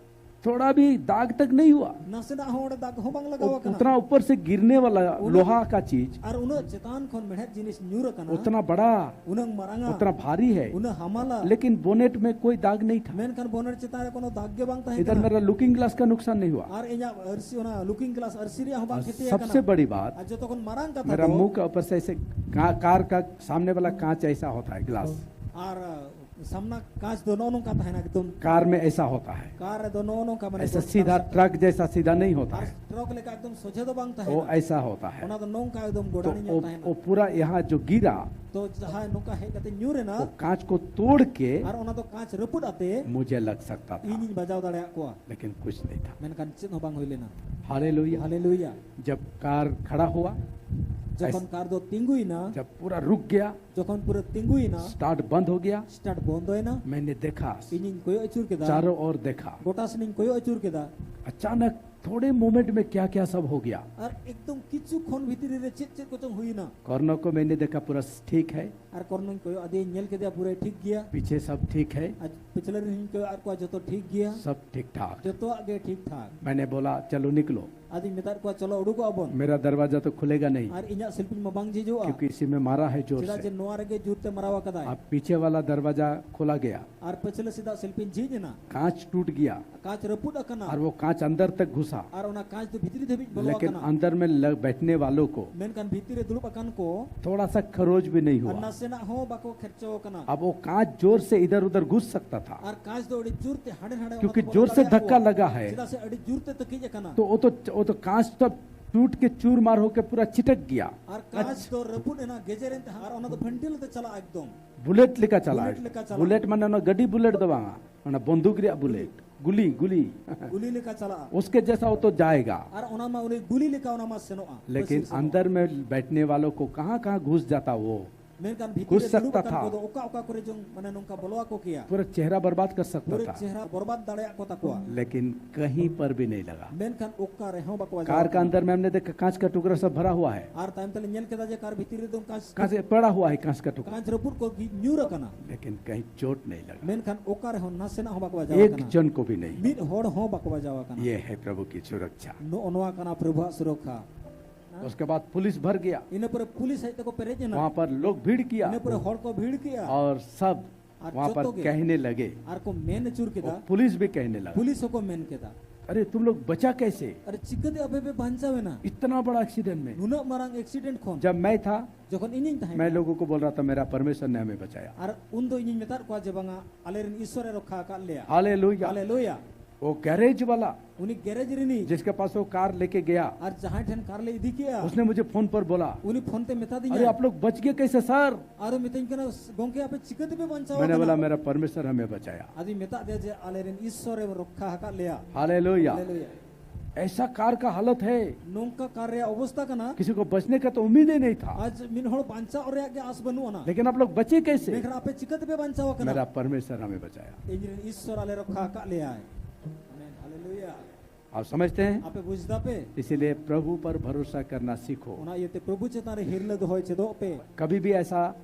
थोड़ा भी दाग तक नहीं हुआ। ᱱᱟᱥᱮᱱᱟᱜ ᱦᱚᱸ ᱚᱸᱰᱮ ᱫᱟᱜ ᱦᱚᱸ ᱵᱟᱝ ᱞᱟᱜᱟᱣ उ- ᱟᱠᱟᱱᱟ᱾ उतना ऊपर से गिरने वाला लोहा का चीज, ᱟᱨ ᱩᱱᱟᱹᱜ ᱪᱮᱛᱟᱱ ᱠᱷᱚᱱ ᱢᱮᱬᱦᱮᱫ ᱡᱤᱱᱤᱥ ᱧᱩᱨ ᱟᱠᱟᱱᱟ, उतना बड़ा, ᱩᱱᱟᱹᱝ ᱢᱟᱨᱟᱝᱟ, उतना भारी है, ᱩᱱᱟᱹᱜ ᱦᱟᱢᱟᱞᱟ, लेकिन बोनेट में कोई दाग नहीं था। ᱢᱮᱱᱠᱷᱟᱱ ᱵᱚᱱᱮᱴ ᱪᱮᱛᱟᱱ ᱨᱮ ᱠᱳᱱᱳ ᱫᱟᱜ ᱜᱮ ᱵᱟᱝ ᱛᱟᱦᱮᱸ इधर ᱠᱟᱱᱟ᱾ मेरा लुकिंग ग्लास का नुकसान नहीं हुआ। ᱟᱨ ᱤᱧᱟᱹᱜ ᱟᱹᱨᱥᱤ, ᱚᱱᱟ ᱞᱩᱠᱤᱝ ᱜᱞᱟᱥ ᱟᱹᱨᱥᱤ ᱨᱮᱭᱟᱜ ᱦᱚᱸ ᱵᱟᱝ और ᱠᱷᱮᱛᱤ सबसे ᱟᱠᱟᱱᱟ᱾ बड़ी बात, ᱟᱨ ᱡᱚᱛᱚ ᱠᱷᱚᱱ ᱢᱟᱨᱟᱝ ᱠᱟᱛᱷᱟ मेरा ᱫᱚ, मुंह का ऊपर से ऐसे का, कार का सामने वाला कांच ऐसा होता है, ग्लास। ᱟᱨ ᱥᱟᱢᱱᱟ ᱠᱟᱸᱪ ᱫᱚ ᱱᱚᱜᱼᱚ ᱱᱚᱝᱠᱟ ᱛᱟᱦᱮᱱᱟ ᱮᱠᱫᱚᱢ᱾ कार में ऐसा होता है। ᱠᱟᱨ ᱨᱮᱫᱚ ᱱᱚᱜᱼᱚ ᱱᱚᱝᱠᱟ, ᱢᱟᱱᱮ ऐसा ᱯᱚᱨᱤᱥᱠᱟᱨ सीधा, ᱥᱟᱯᱷᱟ᱾ ट्रक जैसा सीधा नहीं होता ᱟᱨ है, ᱴᱨᱟᱠ ᱞᱮᱠᱟ ᱮᱠᱫᱚᱢ ᱥᱚᱡᱷᱮ ᱫᱚ ᱵᱟᱝ वो ᱛᱟᱦᱮᱱᱟ᱾ ऐसा होता है। ᱚᱱᱟ ᱫᱚ ᱱᱚᱝᱠᱟ ᱮᱠᱫᱚᱢ तो ᱜᱚᱰᱟᱱᱤ वो, ᱧᱚᱜ ᱛᱟᱦᱮᱱᱟ᱾ वो पूरा यहाँ जो गिरा, ᱛᱚ ᱡᱟᱦᱟᱸᱭ ᱱᱚᱝᱠᱟ ᱦᱮᱡ ᱠᱟᱛᱮ ᱧᱩᱨ ᱮᱱᱟ, वो कांच को तोड़ के ᱟᱨ ᱚᱱᱟ ᱫᱚ ᱠᱟᱸᱪ ᱨᱟᱹᱯᱩᱫ ᱟᱛᱮ मुझे लग सकता था, ᱤᱧᱤᱧ ᱵᱟᱡᱟᱣ ᱫᱟᱲᱮᱭᱟᱜ ᱠᱚᱣᱟ, लेकिन कुछ नहीं था। ᱢᱮᱱᱠᱷᱟᱱ ᱪᱮᱫ ᱦᱚᱸ ᱵᱟᱝ ᱦᱩᱭ ᱞᱮᱱᱟ᱾ हालेलुया। ᱦᱟᱞᱮᱞᱩᱭᱟ᱾ जब कार खड़ा हुआ, ᱡᱚᱠᱷᱚᱱ ᱠᱟᱨ ᱫᱚ ᱛᱤᱸᱜᱩᱭᱮᱱᱟ, जब पूरा रुक गया, ᱡᱚᱠᱷᱚᱱ ᱯᱩᱨᱟᱹ ᱛᱤᱸᱜᱩᱭᱮᱱᱟ, स्टार्ट बंद हो गया, ᱥᱴᱟᱨᱴ ᱵᱚᱱᱫᱚᱭᱮᱱᱟ, मैंने देखा, ᱤᱧᱤᱧ ᱠᱚᱭᱚᱜ ᱟᱹᱪᱩᱨ ᱠᱮᱫᱟ, चारों ओर देखा। ᱜᱚᱴᱟ ᱥᱮᱱᱤᱧ ᱠᱚᱭᱚᱜ ᱟᱹᱪᱩᱨ ᱠᱮᱫᱟ᱾ अचानक थोड़े मोमेंट में क्या क्या सब हो गया। ᱟᱨ ᱮᱠᱫᱚᱢ ᱠᱤᱪᱷᱩ ᱠᱷᱚᱱ ᱵᱷᱤᱛᱨᱤ ᱨᱮ ᱪᱮᱫ ᱪᱮᱫ ᱠᱚᱪᱚᱝ ᱦᱩᱭᱮᱱᱟ᱾ कॉर्नर को मैंने देखा, पूरा ठीक है। ᱟᱨ ᱠᱚᱨᱱᱚᱧ ᱠᱚᱭᱚᱜ ᱟᱫᱮᱭᱟᱹᱧ, ᱧᱮᱞ ᱠᱮᱫᱮᱭᱟ ᱯᱩᱨᱟᱹ ᱴᱷᱤᱠ ᱜᱮᱭᱟ᱾ पीछे सब ठीक है, ᱟᱨ ᱯᱤᱪᱷᱞᱟᱹ ᱨᱮᱦᱚᱸᱧ ᱠᱚᱭᱚᱜ ᱟᱫ ᱠᱚᱣᱟ, ᱡᱚᱛᱚ ᱴᱷᱤᱠ ᱜᱮᱭᱟ, सब ठीक ठाक। ᱡᱚᱛᱚᱣᱟᱜ ᱜᱮ ᱴᱷᱤᱠ ᱴᱷᱟᱠ᱾ मैंने बोला, चलो निकलो, ᱟᱫᱚᱧ ᱢᱮᱛᱟᱫ ᱠᱚᱣᱟ, ᱪᱚᱞᱚ ᱩᱰᱩᱠᱚᱜ ᱟᱵᱚᱱ, मेरा दरवाजा तो खुलेगा नहीं, ᱟᱨ ᱤᱧᱟᱹᱜ ᱥᱤᱞᱯᱤᱧ ᱢᱟ ᱵᱟᱝ ᱡᱷᱤᱡᱚᱜᱼᱟ᱾ क्योंकि इसी में मारा है जोर ᱪᱮᱫᱟᱜ ᱡᱮ से। ᱱᱚᱣᱟ ᱨᱮᱜᱮ ᱡᱳᱨ ᱛᱮ ᱢᱟᱨᱟᱣ ᱟᱠᱟᱫᱟᱭ᱾ अब पीछे वाला दरवाजा खोला गया, ᱟᱨ ᱯᱟᱹᱪᱷᱞᱟᱹ ᱥᱮᱫᱟᱜ ᱥᱤᱞᱯᱤᱧ ᱡᱷᱤᱡ ᱮᱱᱟ, कांच टूट गया, ᱠᱟᱸᱪ ᱨᱟᱹᱯᱩᱫ ᱟᱠᱟᱱᱟ, और वो कांच अंदर तक घुसा, ᱟᱨ ᱚᱱᱟ ᱠᱟᱸᱪ ᱫᱚ ᱵᱷᱤᱛᱨᱤ ᱫᱷᱟᱹᱵᱤᱡ ᱵᱚᱞᱚ लेकिन ᱟᱠᱟᱱᱟ᱾ अंदर में लग, बैठने वालों को ᱢᱮᱱᱠᱷᱟᱱ ᱵᱷᱤᱛᱨᱤ ᱨᱮ ᱫᱩᱲᱩᱵ ᱟᱠᱟᱱ ᱠᱚ थोड़ा सा खरोच भी नहीं ᱟᱨ हुआ। ᱱᱟᱥᱮᱱᱟᱜ ᱦᱚᱸ ᱵᱟᱠᱚ ᱠᱷᱮᱨᱪᱚ ᱟᱠᱟᱱᱟ᱾ अब वो कांच जोर से इधर उधर घुस सकता था, ᱟᱨ ᱠᱟᱸᱪ ᱫᱚ ᱟᱹᱰᱤ ᱡᱳᱨ ᱛᱮ ᱦᱟᱸᱰᱮ ᱱᱟᱸᱰᱮ ᱚᱱᱟ क्योंकि ᱫᱚ ᱵᱚᱞᱚ जोर से ᱫᱟᱲᱮᱭᱟᱜ धक्का ᱠᱚᱣᱟ᱾ लगा है। ᱪᱮᱫᱟᱜ ᱥᱮ ᱟᱹᱰᱤ ᱡᱳᱨ ᱛᱮ ᱛᱟᱹᱠᱤᱡ ᱟᱠᱟᱱᱟ᱾ तो वो तो, वो तो कांच तो टूट के चूर मार होके पूरा छिटक गया। ᱟᱨ ᱠᱟᱸᱪ ᱫᱚ ᱨᱟᱹᱯᱩᱫ ᱮᱱᱟ, ᱜᱮᱡᱮᱨ ᱮᱱ ᱛᱟᱦᱮᱸᱫ ᱟᱨ ᱚᱱᱟ ᱫᱚ ᱯᱷᱟᱹᱱᱴᱤᱞ ᱛᱮ ᱪᱟᱞᱟᱜᱼᱟ ᱮᱠᱫᱚᱢ᱾ बुलेट लेकर चला बुलेट है। लेकर चला। बुलेट माने ना गड्डी बुलेट दो बांगा, ना बंदूक रिया बुलेट, गुली, गुली। ᱜᱩᱞᱤ ᱞᱮᱠᱟ ᱪᱟᱞᱟᱜᱼᱟ᱾ उसके जैसा वो तो जाएगा, ᱟᱨ ᱚᱱᱟ ᱢᱟ ᱩᱱᱤ ᱜᱩᱞᱤ ᱞᱮᱠᱟ ᱚᱱᱟ ᱢᱟ ᱥᱮᱱᱚᱜᱼᱟ᱾ लेकिन ᱯᱟᱹᱥᱤᱨ ᱥᱮᱱᱚᱜᱼᱟ᱾ अंदर में बैठने वालों को कहाँ कहाँ घुस जाता वो, ᱢᱮᱱᱠᱷᱟᱱ ᱵᱷᱤᱛᱤᱨ ᱨᱮ ᱫᱩᱲᱩᱵ ᱟᱠᱟᱱ ᱠᱚᱫᱚ ᱚᱠᱟ ᱚᱠᱟ ᱠᱚᱨᱮ ᱪᱚᱝ, ᱢᱟᱱᱮ, ᱱᱚᱝᱠᱟ ᱵᱚᱞᱚ ᱟᱠᱚ ᱠᱮᱭᱟ᱾ ᱯᱩᱨᱟᱹ ᱪᱮᱦᱨᱟ ᱵᱚᱨᱵᱟᱫ ᱠᱟᱨ ᱥᱟᱠᱛᱟ ᱛᱷᱟ᱾ ᱯᱩᱨᱟᱹ ᱪᱮᱦᱨᱟ ᱵᱚᱨᱵᱟᱫ ᱫᱟᱲᱮᱭᱟᱜ ᱠᱚ ᱛᱟᱠᱚᱣᱟ᱾ ᱞᱮᱠᱤᱱ ᱠᱟᱹᱦᱤᱸ ᱯᱟᱨ ᱵᱷᱤ ᱱᱟᱦᱤᱸ ᱞᱟᱜᱟ᱾ ᱢᱮᱱᱠᱷᱟᱱ ᱚᱠᱟ ᱨᱮᱦᱚᱸ ᱵᱟᱠᱚ ᱵᱟᱡᱟᱣ ᱟᱠᱟᱱᱟ᱾ ᱠᱟᱨ ᱠᱟ ᱟᱱᱫᱟᱨ ᱢᱮ ᱦᱟᱢᱱᱮ ᱫᱮᱠᱷᱟ, ᱠᱟᱸᱪ ᱠᱟ ᱴᱩᱠᱨᱟ ᱥᱚᱵ ᱵᱷᱟᱨᱟ ᱦᱩᱣᱟ ᱦᱟᱭ᱾ ᱟᱨ ᱛᱟᱭᱚᱢ ᱛᱮᱞᱮ ᱧᱮᱞ ᱠᱮᱫᱟ ᱡᱮ ᱠᱟᱨ ᱵᱷᱤᱛᱤᱨ ᱨᱮᱫᱚ ᱠᱟᱸᱪ ᱠᱟᱸᱪ ᱯᱟᱲᱟ ᱦᱩᱣᱟ ᱦᱟᱭ, ᱠᱟᱸᱪ ᱠᱟ ᱴᱩᱠᱨᱟ᱾ ᱠᱟᱸᱪ ᱨᱟᱹᱯᱩᱫ ᱠᱚ ᱜᱤ-, ᱧᱩᱨ ᱟᱠᱟᱱᱟ᱾ ᱞᱮᱠᱤᱱ ᱠᱟᱹᱦᱤᱸ ᱪᱳᱴ ᱱᱟᱦᱤᱸ ᱞᱟᱜᱟ᱾ ᱢᱮᱱᱠᱷᱟᱱ ᱚᱠᱟ ᱨᱮᱦᱚᱸ ᱱᱟᱥᱮᱱᱟᱜ ᱦᱚᱸ ᱵᱟᱠᱚ ᱵᱟᱡᱟᱣ ᱟᱠᱟᱱᱟ᱾ ᱮᱠ ᱡᱚᱱ ᱠᱚ ᱵᱷᱤ ᱱᱟᱦᱤᱸ᱾ ᱢᱤᱫ ᱦᱚᱲ ᱦᱚᱸ ᱵᱟᱠᱚ ᱵᱟᱡᱟᱣ ᱟᱠᱟᱱᱟ᱾ ᱭᱮ ᱦᱟᱭ ᱯᱨᱚᱵᱷᱩ ᱠᱤ ᱥᱩᱨᱚᱠᱥᱟ᱾ ᱱᱚᱜᱼᱚ ᱱᱚᱣᱟ ᱠᱟᱱᱟ ᱯᱨᱚᱵᱷᱩᱣᱟᱜ ᱥᱩᱨᱚᱠᱠᱷᱟ᱾ ᱩᱥᱠᱮ ᱵᱟᱫ ᱯᱩᱞᱤᱥ ᱵᱷᱟᱨ ᱜᱮᱭᱟ᱾ ᱤᱱᱟᱹ ᱯᱚᱨᱮ ᱯᱩᱞᱤᱥ ᱦᱮᱡ ᱛᱮᱠᱚ ᱯᱮᱨᱮᱡ ᱮᱱᱟ᱾ ᱣᱟᱦᱟᱸ ᱯᱟᱨ ᱞᱳᱜ ᱵᱷᱤᱲ ᱠᱤᱭᱟ᱾ ᱤᱱᱟᱹ ᱯᱚᱨᱮ ᱦᱚᱲ ᱠᱚ ᱵᱷᱤᱲ ᱠᱮᱜᱼᱟ᱾ ᱚᱨ ᱥᱟᱵ ᱟᱨ ᱣᱟᱦᱟᱸ ᱯᱟᱨ ᱡᱚᱛᱚ ᱜᱮ ᱠᱟᱦᱱᱮ ᱞᱟᱜᱮ᱾ ᱟᱨ ᱠᱚ ᱢᱮᱱ ᱟᱹᱪᱩᱨ ᱠᱮᱫᱟ᱾ ᱚᱨ ᱯᱩᱞᱤᱥ ᱵᱷᱤ ᱠᱟᱦᱱᱮ ᱞᱟᱜᱟ᱾ ᱯᱩᱞᱤᱥ ᱦᱚᱸᱠᱚ ᱢᱮᱱ ᱠᱮᱫᱟ, ᱟᱨᱮ ᱛᱩᱢ ᱞᱳᱜ ᱵᱟᱪᱟ ᱠᱮᱥᱮ? ᱟᱨᱮ ᱪᱤᱠᱟᱹᱛᱮ ᱟᱯᱮ ᱯᱮ ᱵᱟᱧᱪᱟᱣ ᱮᱱᱟ? ᱤᱛᱱᱟ ᱵᱟᱲᱟ ᱮᱠᱥᱤᱰᱮᱱᱴ ᱢᱮ᱾ ᱱᱩᱱᱟᱹᱜ ᱢᱟᱨᱟᱝ ᱮᱠᱥᱤᱰᱮᱱᱴ ᱠᱷᱚᱱ᱾ ᱡᱟᱵ ᱢᱮ ᱛᱷᱟ, ᱡᱚᱠᱷᱚᱱ ᱤᱧᱤᱧ ᱛᱟᱦᱮᱸ ᱢᱮ ᱠᱟᱱᱟ᱾ ᱞᱳᱜᱳ ᱠᱚ ᱵᱚᱞ ᱨᱟᱦᱟ ᱛᱷᱟ, ᱢᱮᱨᱟ ᱯᱟᱨᱢᱮᱥᱚᱨ ᱱᱮ ᱦᱟᱢᱮ ᱵᱟᱪᱟᱭᱟ᱾ ᱟᱨ ᱩᱱ ᱫᱚ ᱤᱧᱤᱧ ᱢᱮᱛᱟᱫ ᱠᱚᱣᱟ ᱡᱮ, ᱵᱟᱝᱟ, ᱟᱞᱮ ᱨᱮᱱ ᱤᱥᱥᱚᱨᱮ ᱨᱚᱠᱠᱷᱟ ᱟᱠᱟᱫ ᱞᱮᱭᱟ᱾ ᱦᱟᱞᱮᱞᱩᱭᱟ᱾ ᱦᱟᱞᱮᱞᱩᱭᱟ᱾ ᱣᱳ ᱜᱮᱨᱮᱡᱽ ᱣᱟᱞᱟ, ᱩᱱᱤ ᱜᱮᱨᱮᱡᱽ ᱨᱤᱱᱤᱡ, ᱡᱤᱥᱠᱮ ᱯᱟᱥ ᱣᱳ ᱠᱟᱨ ᱞᱮᱠᱮ ᱜᱮᱭᱟ, ᱟᱨ ᱡᱟᱦᱟᱸᱭ ᱴᱷᱮᱱ ᱠᱟᱨ ᱞᱮ ᱤᱫᱤ ᱠᱮᱜᱼᱟ, ᱩᱥᱱᱮ ᱢᱩᱡᱷᱮ ᱯᱷᱳᱱ ᱯᱟᱨ ᱵᱳᱞᱟ, ᱩᱱᱤ ᱯᱷᱳᱱ ᱛᱮ ᱢᱮᱛᱟ ᱫᱤᱧᱟ, ᱟᱨᱮ ᱟᱯ ᱞᱳᱜ ᱵᱟᱪ ᱜᱮ ᱠᱮᱥᱮ ᱥᱟᱨ? ᱟᱨᱮ ᱢᱮᱛᱟᱹᱧ ᱠᱟᱱᱟ, ᱜᱚᱝᱠᱮ, ᱟᱯᱮ ᱪᱤᱠᱟᱹ ᱛᱮᱯᱮ ᱵᱟᱧᱪᱟᱣ ᱢᱮᱱᱮ ᱟᱠᱟᱱᱟ? ᱵᱳᱞᱟ, ᱢᱮᱨᱟ ᱯᱟᱨᱢᱮᱥᱚᱨ ᱦᱟᱢᱮ ᱵᱟᱪᱟᱭᱟ᱾ ᱟᱫᱚᱧ ᱢᱮᱛᱟᱫ ᱫᱮᱭᱟ ᱡᱮ, ᱟᱞᱮ ᱨᱮᱱ ᱤᱥᱥᱚᱨᱮ ᱨᱚᱠᱠᱷᱟ ᱟᱠᱟᱫ ᱞᱮᱭᱟ᱾ ᱦᱟᱞᱮᱞᱩᱭᱟ᱾ ᱦᱟᱞᱮᱞᱩᱭᱟ᱾ ᱮᱥᱟ ᱠᱟᱨ ᱠᱟ ᱦᱟᱞᱚᱛ ᱦᱮ, ᱱᱚᱝᱠᱟ ᱠᱟᱨ ᱨᱮᱭᱟᱜ ᱚᱵᱚᱥᱛᱟ ᱠᱟᱱᱟ᱾ ᱠᱤᱥᱤ ᱠᱳ ᱵᱟᱪᱱᱮ ᱠᱟ ᱛᱳ ᱩᱢᱤᱫ ᱦᱤ ᱱᱟᱦᱤᱸ ᱛᱷᱟ᱾ ᱟᱡ ᱢᱤᱫ ᱦᱚᱲ ᱵᱟᱧᱪᱟᱣ ᱨᱮᱭᱟᱜ ᱜᱮ ᱟᱥ ᱵᱟᱹᱱᱩᱜ ᱟᱱᱟ᱾ ᱞᱮᱠᱤᱱ ᱟᱯ ᱞᱳᱜ ᱵᱟᱪᱮ ᱠᱮᱥᱮ? ᱢᱮᱱᱠᱷᱟᱱ ᱟᱯᱮ ᱪᱤᱠᱟᱹ ᱛᱮᱯᱮ ᱵᱟᱧᱪᱟᱣ ᱟᱠᱟᱱᱟ? ᱢᱮᱨᱟ ᱯᱟᱨᱢᱮᱥᱚᱨ ᱦᱟᱢᱮ ᱵᱟᱪᱟᱭᱟ᱾ ᱤᱧ ᱨᱮᱱ ᱤᱥᱥᱚᱨ ᱟᱞᱮ ᱨᱚᱠᱠᱷᱟ ᱟᱠᱟᱫ ᱞᱮᱭᱟᱭ᱾ ᱟᱢᱮᱱ, ᱦᱟᱞᱮᱞᱩᱭᱟ᱾ ᱟᱯ ᱥᱚᱢᱡᱷᱛᱮ ᱦᱮᱸ? ᱟᱯᱮ ᱵᱩᱡᱷ ᱫᱟᱯᱮ? ᱤᱥᱤᱞᱤᱭᱮ ᱯᱨᱚᱵᱷᱩ ᱯᱟᱨ ᱵᱷᱚᱨᱚᱥᱟ ᱠᱟᱨᱱᱟ ᱥᱤᱠᱷᱳ᱾ ᱚᱱᱟ ᱤᱭᱟᱹᱛᱮ ᱯᱨᱚᱵᱷᱩ ᱪᱮᱛᱟᱱ ᱨᱮ ᱦᱤᱨᱞᱟᱹ ᱫᱚᱦᱚᱭ ᱪᱮᱫᱚᱜ ᱯᱮ᱾ ᱠᱟᱵᱷᱤ ᱵᱷᱤ ᱮᱥᱟ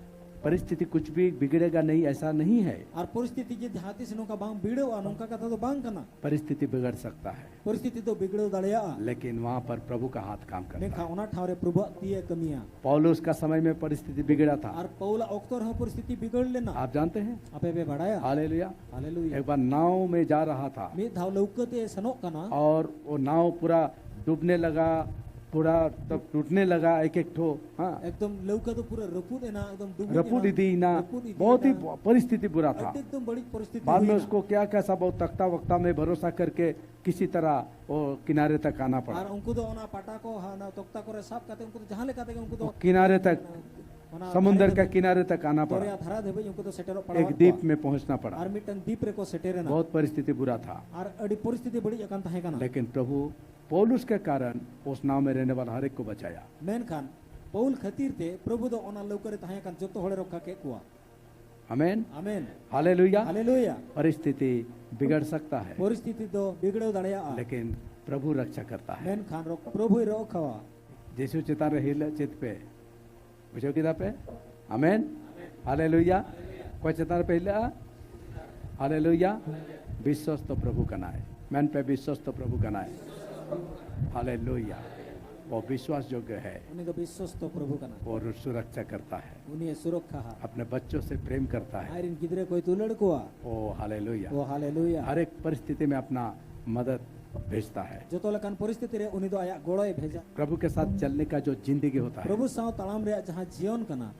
ᱯᱚᱨᱤᱥᱛᱷᱤᱛᱤ ᱠᱩᱪ ᱵᱷᱤ ᱵᱤᱜᱽᱲᱮᱜᱟ ᱱᱟᱦᱤᱸ, ᱮᱥᱟ ᱱᱟᱦᱤᱸ ᱦᱟᱭ᱾ ᱟᱨ ᱯᱚᱨᱤᱥᱛᱷᱤᱛᱤ ᱡᱮ ᱡᱟᱦᱟᱸ ᱛᱤᱥ ᱱᱚᱝᱠᱟ ᱵᱟᱝ ᱵᱤᱜᱽᱲᱟᱹᱜᱼᱟ, ᱱᱚᱝᱠᱟ ᱠᱟᱛᱷᱟ ᱫᱚ ᱵᱟᱝ ᱠᱟᱱᱟ᱾ ᱯᱚᱨᱤᱥᱛᱷᱤᱛᱤ ᱵᱤᱜᱽᱲ ᱥᱟᱠᱛᱟ ᱦᱟᱭ᱾ ᱯᱚᱨᱤᱥᱛᱷᱤᱛᱤ ᱫᱚ ᱵᱤᱜᱽᱲᱟᱹᱣ ᱫᱟᱲᱮᱭᱟᱜᱼᱟ᱾ ᱞᱮᱠᱤᱱ ᱣᱟᱦᱟᱸ ᱯᱟᱨ ᱯᱨᱚᱵᱷᱩ ᱠᱟ ᱦᱟᱛᱷ ᱠᱟᱢ ᱠᱟᱨᱛᱟ ᱦᱟᱭ᱾ ᱢᱮᱱᱠᱷᱟᱱ ᱚᱱᱟ ᱴᱷᱟᱶ ᱨᱮ ᱯᱨᱚᱵᱷᱩᱣᱟᱜ ᱛᱤᱭᱮ ᱠᱟᱹᱢᱤᱭᱟ᱾ ᱯᱟᱣᱞᱩᱥ ᱠᱟ ᱥᱚᱢᱚᱭ ᱢᱮ ᱯᱚᱨᱤᱥᱛᱷᱤᱛᱤ ᱵᱤᱜᱽᱲᱟ ᱛᱷᱟ᱾ ᱟᱨ ᱯᱟᱣᱞᱟᱜ ᱚᱠᱛᱚ ᱨᱮᱦᱚᱸ ᱯᱚᱨᱤᱥᱛᱷᱤᱛᱤ ᱵᱤᱜᱽᱲ ᱞᱮᱱᱟ᱾ ᱟᱯ ᱡᱟᱱᱛᱮ ᱦᱮᱸ? ᱟᱯᱮ ᱯᱮ ᱵᱟᱲᱟᱭᱟ? ᱦᱟᱞᱮᱞᱩᱭᱟ᱾ ᱦᱟᱞᱮᱞᱩᱭᱟ᱾ ᱮᱠ ᱵᱟᱨ ᱱᱟᱣ ᱢᱮ ᱡᱟ ᱨᱟᱦᱟ ᱛᱷᱟ᱾ ᱢᱤᱫ ᱫᱷᱟᱣ ᱞᱟᱹᱣᱠᱟᱹ ᱛᱮ ᱥᱮᱱᱚᱜ ᱠᱟᱱᱟ᱾ ᱟᱨ ᱣᱳ ᱱᱟᱣ ᱯᱩᱨᱟ ᱰᱩᱵᱱᱮ ᱞᱟᱜᱟ, ᱯᱩᱨᱟ ᱛᱚᱵ ᱴᱩᱴᱱᱮ ᱞᱟᱜᱟ ᱮᱠ ᱮᱠ ᱴᱷᱳ, ᱦᱟᱸ᱾ ᱮᱠᱫᱚᱢ ᱞᱟᱹᱣᱠᱟᱹ ᱫᱚ ᱯᱩᱨᱟᱹ ᱨᱟᱹᱯᱩᱫ ᱮᱱᱟ, ᱮᱠᱫᱚᱢ ᱰᱩᱵᱩᱡ ᱨᱟᱹᱯᱩᱫ ᱮᱱᱟ᱾ ᱤᱫᱤᱭᱮᱱᱟ᱾ ᱨᱟᱹᱯᱩᱫ ᱤᱫᱤᱭᱮᱱᱟ᱾ ᱵᱚᱦᱩᱛ ᱦᱤ ᱯᱚᱨᱤᱥᱛᱷᱤᱛᱤ ᱵᱩᱨᱟ ᱛᱷᱟ᱾ ᱟᱹᱰᱤ ᱮᱠᱫᱚᱢ ᱵᱟᱹᱲᱤᱡ ᱯᱚᱨᱤᱥᱛᱷᱤᱛᱤ ᱵᱟᱫ ᱢᱮ ᱦᱩᱭᱱᱟ᱾ ᱩᱥᱠᱳ ᱠᱭᱟ ᱠᱭᱟ ᱥᱟ ᱵᱚᱦᱩᱛ ᱛᱟᱠᱛᱟ ᱣᱟᱠᱛᱟ ᱢᱮ ᱵᱷᱚᱨᱚᱥᱟ ᱠᱟᱨᱠᱮ ᱠᱤᱥᱤ ᱛᱟᱨᱟ ᱣᱳ ᱠᱤᱱᱟᱨᱮ ᱛᱟᱠ ᱟᱱᱟ ᱯᱟᱲᱟ᱾ ᱟᱨ ᱩᱱᱠᱩ ᱫᱚ ᱚᱱᱟ ᱯᱟᱴᱟ ᱠᱚ, ᱦᱟ-, ᱚᱱᱟ ᱛᱚᱠᱛᱟ ᱠᱚᱨᱮ ᱥᱟᱵ ᱠᱟᱛᱮ ᱩᱱᱠᱩ ᱫᱚ ᱡᱟᱦᱟᱸ ᱞᱮᱠᱟ ᱛᱮᱜᱮ ᱩᱱᱠᱩ ᱫᱚ ᱠᱤᱱᱟᱨᱮ ᱛᱟᱠ, ᱚᱱᱟ ᱥᱚᱢᱩᱱᱫᱚᱨ ᱫᱷᱟᱨᱮ ᱠᱟ ᱫᱷᱟᱹᱵᱤᱡ, ᱠᱤᱱᱟᱨᱮ ᱛᱟᱠ ᱟᱱᱟ ᱯᱟᱲᱟ᱾ ᱫᱚᱨᱭᱟ ᱫᱷᱟᱨᱟ ᱫᱷᱟᱹᱵᱤᱡ ᱩᱱᱠᱩ ᱫᱚ ᱥᱮᱴᱮᱨᱚᱜ ᱮᱠ ᱯᱟᱲᱟᱣᱟᱫ ᱫᱤᱯ ᱠᱚᱣᱟ᱾ ᱢᱮ ᱯᱚᱦᱚᱸᱪᱱᱟ ᱯᱟᱲᱟ᱾ ᱟᱨ ᱢᱤᱫᱴᱟᱝ ᱫᱤᱯ ᱨᱮᱠᱚ ᱥᱮᱴᱮᱨᱮᱱᱟ᱾ ᱵᱚᱦᱩᱛ ᱯᱚᱨᱤᱥᱛᱷᱤᱛᱤ ᱵᱩᱨᱟ ᱛᱷᱟ᱾ ᱟᱨ ᱟᱹᱰᱤ ᱯᱚᱨᱤᱥᱛᱷᱤᱛᱤ ᱵᱟᱹᱲᱤᱡ ᱟᱠᱟᱱ ᱛᱟᱦᱮᱸ ᱠᱟᱱᱟ᱾ ᱞᱮᱠᱤᱱ ᱯᱨᱚᱵᱷᱩ ᱯᱚᱣᱞᱩᱥ ᱠᱮ ᱠᱟᱨᱚᱱ ᱩᱥ ᱱᱟᱣ ᱢᱮ ᱨᱮᱦᱱᱮ ᱣᱟᱞᱟ ᱦᱟᱨ ᱮᱠ ᱠᱚ ᱵᱟᱪᱟᱭᱟ᱾ ᱢᱮᱱᱠᱷᱟᱱ ᱯᱟᱹᱣᱩᱞ ᱠᱷᱟᱹᱛᱤᱨ ᱛᱮ ᱯᱨᱚᱵᱷᱩ ᱫᱚ ᱚᱱᱟ ᱞᱟᱹᱣᱠᱟᱹ ᱨᱮ ᱛᱟᱦᱮᱸ ᱠᱟᱱ ᱡᱚᱛᱚ ᱦᱚᱲᱮ ᱨᱚᱠᱷᱟ ᱠᱮᱫ ᱠᱚᱣᱟ᱾ ᱟᱢᱮᱱ᱾ ᱟᱢᱮᱱ᱾ ᱦᱟᱞᱮᱞᱩᱭᱟ᱾ ᱦᱟᱞᱮᱞᱩᱭᱟ᱾ परिस्थिति बिगड़ सकता है, ᱯᱚᱨᱤᱥᱛᱷᱤᱛᱤ ᱫᱚ ᱵᱤᱜᱽᱲᱟᱹᱣ ᱫᱟᱲᱮᱭᱟᱜᱼᱟ᱾ लेकिन प्रभु रक्षा करता है। ᱢᱮᱱᱠᱷᱟᱱ ᱨᱚᱠ- ᱯᱨᱚᱵᱷᱩᱭ ᱨᱚᱠᱷᱟᱣᱟ᱾ ᱡᱤᱥᱩ ᱪᱮᱛᱟᱱ ᱨᱮ ᱦᱤᱞᱟᱹᱜ ᱪᱮᱫ ᱯᱮ ᱵᱩᱡᱷᱟᱹᱣ ᱠᱮᱫᱟ ᱯᱮ? ᱟᱢᱮᱱ᱾ ᱦᱟᱞᱮᱞᱩᱭᱟ᱾ ᱚᱠᱚᱭ ᱪᱮᱛᱟᱱ ᱨᱮ ᱯᱮ ᱦᱤᱞᱟᱹᱜᱼᱟ? ᱦᱟᱞᱮᱞᱩᱭᱟ᱾ ᱵᱤᱥᱥᱚᱥᱛᱚ ᱯᱨᱚᱵᱷᱩ ᱠᱟᱱᱟᱭ᱾ ᱢᱮᱱ ᱯᱮ, ᱵᱤᱥᱥᱚᱥᱛᱚ ᱯᱨᱚᱵᱷᱩ ᱠᱟᱱᱟᱭ᱾ ᱦᱟᱞᱮᱞᱩᱭᱟ᱾ ᱚ ᱵᱤᱥᱣᱟᱥ ᱡᱳᱜᱽᱭᱚ ᱦᱮ᱾ ᱩᱱᱤ ᱫᱚ ᱵᱤᱥᱥᱚᱥᱛᱚ ᱯᱨᱚᱵᱷᱩ ᱠᱟᱱᱟ᱾ और सुरक्षा करता है। ᱩᱱᱤ ᱥᱩᱨᱚᱠᱠᱷᱟ᱾ अपने बच्चों से प्रेम करता है। ᱟᱡᱨᱮᱱ ᱜᱤᱫᱽᱨᱟᱹ ᱠᱚᱭ ᱫᱩᱞᱟᱹᱲ ᱠᱚᱣᱟ᱾ ओ हालेलुया। ᱳ ᱦᱟᱞᱮᱞᱩᱭᱟ᱾ हर एक परिस्थिति में अपना मदद भेजता है। ᱡᱚᱛᱚ ᱞᱮᱠᱟᱱ ᱯᱚᱨᱤᱥᱛᱷᱤᱛᱤ ᱨᱮ ᱩᱱᱤ ᱫᱚ ᱟᱭᱟᱜ ᱜᱚᱲᱚᱭ ᱵᱷᱮᱡᱟ᱾ प्रभु के साथ चलने का जो जिंदगी होता है, ᱯᱨᱚᱵᱷᱩ ᱥᱟᱶ ᱛᱟᱲᱟᱢ ᱨᱮᱭᱟᱜ ᱡᱟᱦᱟᱸ ᱡᱤᱭᱚᱱ ᱠᱟᱱᱟ,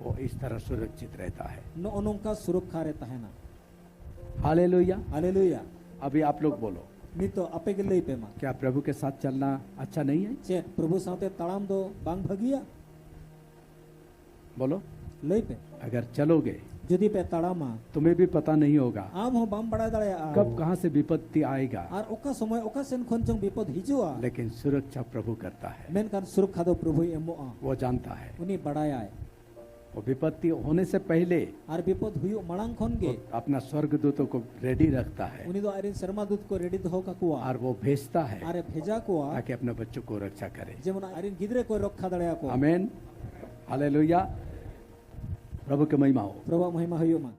वो इस तरह सुरक्षित रहता है। ᱱᱚᱜᱼᱚ ᱱᱚᱝᱠᱟ ᱥᱩᱨᱚᱠᱠᱷᱟ ᱨᱮ ᱛᱟᱦᱮᱱᱟ᱾ हालेलुया। ᱦᱟᱞᱮᱞᱩᱭᱟ᱾ अभी आप लोग बोलो, ᱱᱤᱛᱚᱜ ᱟᱯᱮ ᱜᱮ ᱞᱟᱹᱭ ᱯᱮ ᱢᱟ, क्या प्रभु के साथ चलना अच्छा नहीं है? ᱪᱮᱫ ᱯᱨᱚᱵᱷᱩ ᱥᱟᱶᱛᱮ ᱛᱟᱲᱟᱢ ᱫᱚ ᱵᱟᱝ ᱵᱷᱟᱹᱜᱤᱭᱟ? बोलो। ᱞᱟᱹᱭ ᱯᱮ᱾ अगर चलोगे, ᱡᱩᱫᱤ ᱯᱮ ᱛᱟᱲᱟᱢᱟ, तुम्हें भी पता नहीं होगा ᱟᱢ ᱦᱚᱸ ᱵᱟᱢ ᱵᱟᱲᱟᱭ ᱫᱟᱲᱮᱭᱟᱜᱼᱟ कब कहाँ से विपत्ति आएगा, ᱟᱨ ᱚᱠᱟ ᱥᱚᱢᱚᱭ ᱚᱠᱟ ᱥᱮᱱ ᱠᱷᱚᱱ ᱪᱚᱝ ᱵᱤᱯᱚᱫ ᱦᱤᱡᱩᱜᱼᱟ᱾ लेकिन सुरक्षा प्रभु करता है। ᱢᱮᱱᱠᱷᱟᱱ ᱥᱩᱨᱚᱠᱠᱷᱟ ᱫᱚ ᱯᱨᱚᱵᱷᱩᱭ ᱮᱢᱚᱜᱼᱟ᱾ वो जानता है। ᱩᱱᱤ ᱵᱟᱲᱟᱭᱟᱭ᱾ वो विपत्ति होने से पहले ᱟᱨ ᱵᱤᱯᱚᱫ ᱦᱩᱭᱩᱜ ᱢᱟᱲᱟᱝ ᱠᱷᱚᱱ ᱜᱮ वो अपना स्वर्गदूतों को रेडी रखता है ᱩᱱᱤ ᱫᱚ ᱟᱡᱨᱮᱱ ᱥᱮᱨᱢᱟ ᱫᱩᱛ ᱠᱚ ᱨᱮᱰᱤ ᱫᱚᱦᱚ ᱠᱟᱠᱚᱣᱟ᱾ और वो भेजता है ᱟᱨᱮ ᱵᱷᱮᱡᱟ ᱠᱚᱣᱟ, ताकि अपने बच्चों को रक्षा करे। ᱡᱮᱢᱚᱱ ᱟᱡᱨᱮᱱ ᱜᱤᱫᱽᱨᱟᱹ ᱠᱚᱭ ᱨᱚᱠᱠᱷᱟ ᱫᱟᱲᱮᱭᱟᱠᱚᱣᱟ᱾ आमीन। हालेलुया। प्रभु की महिमा हो। ᱯᱨᱚᱵᱷᱩᱣᱟᱜ ᱢᱚᱦᱤᱢᱟ ᱦᱩᱭᱩᱜ ᱢᱟ᱾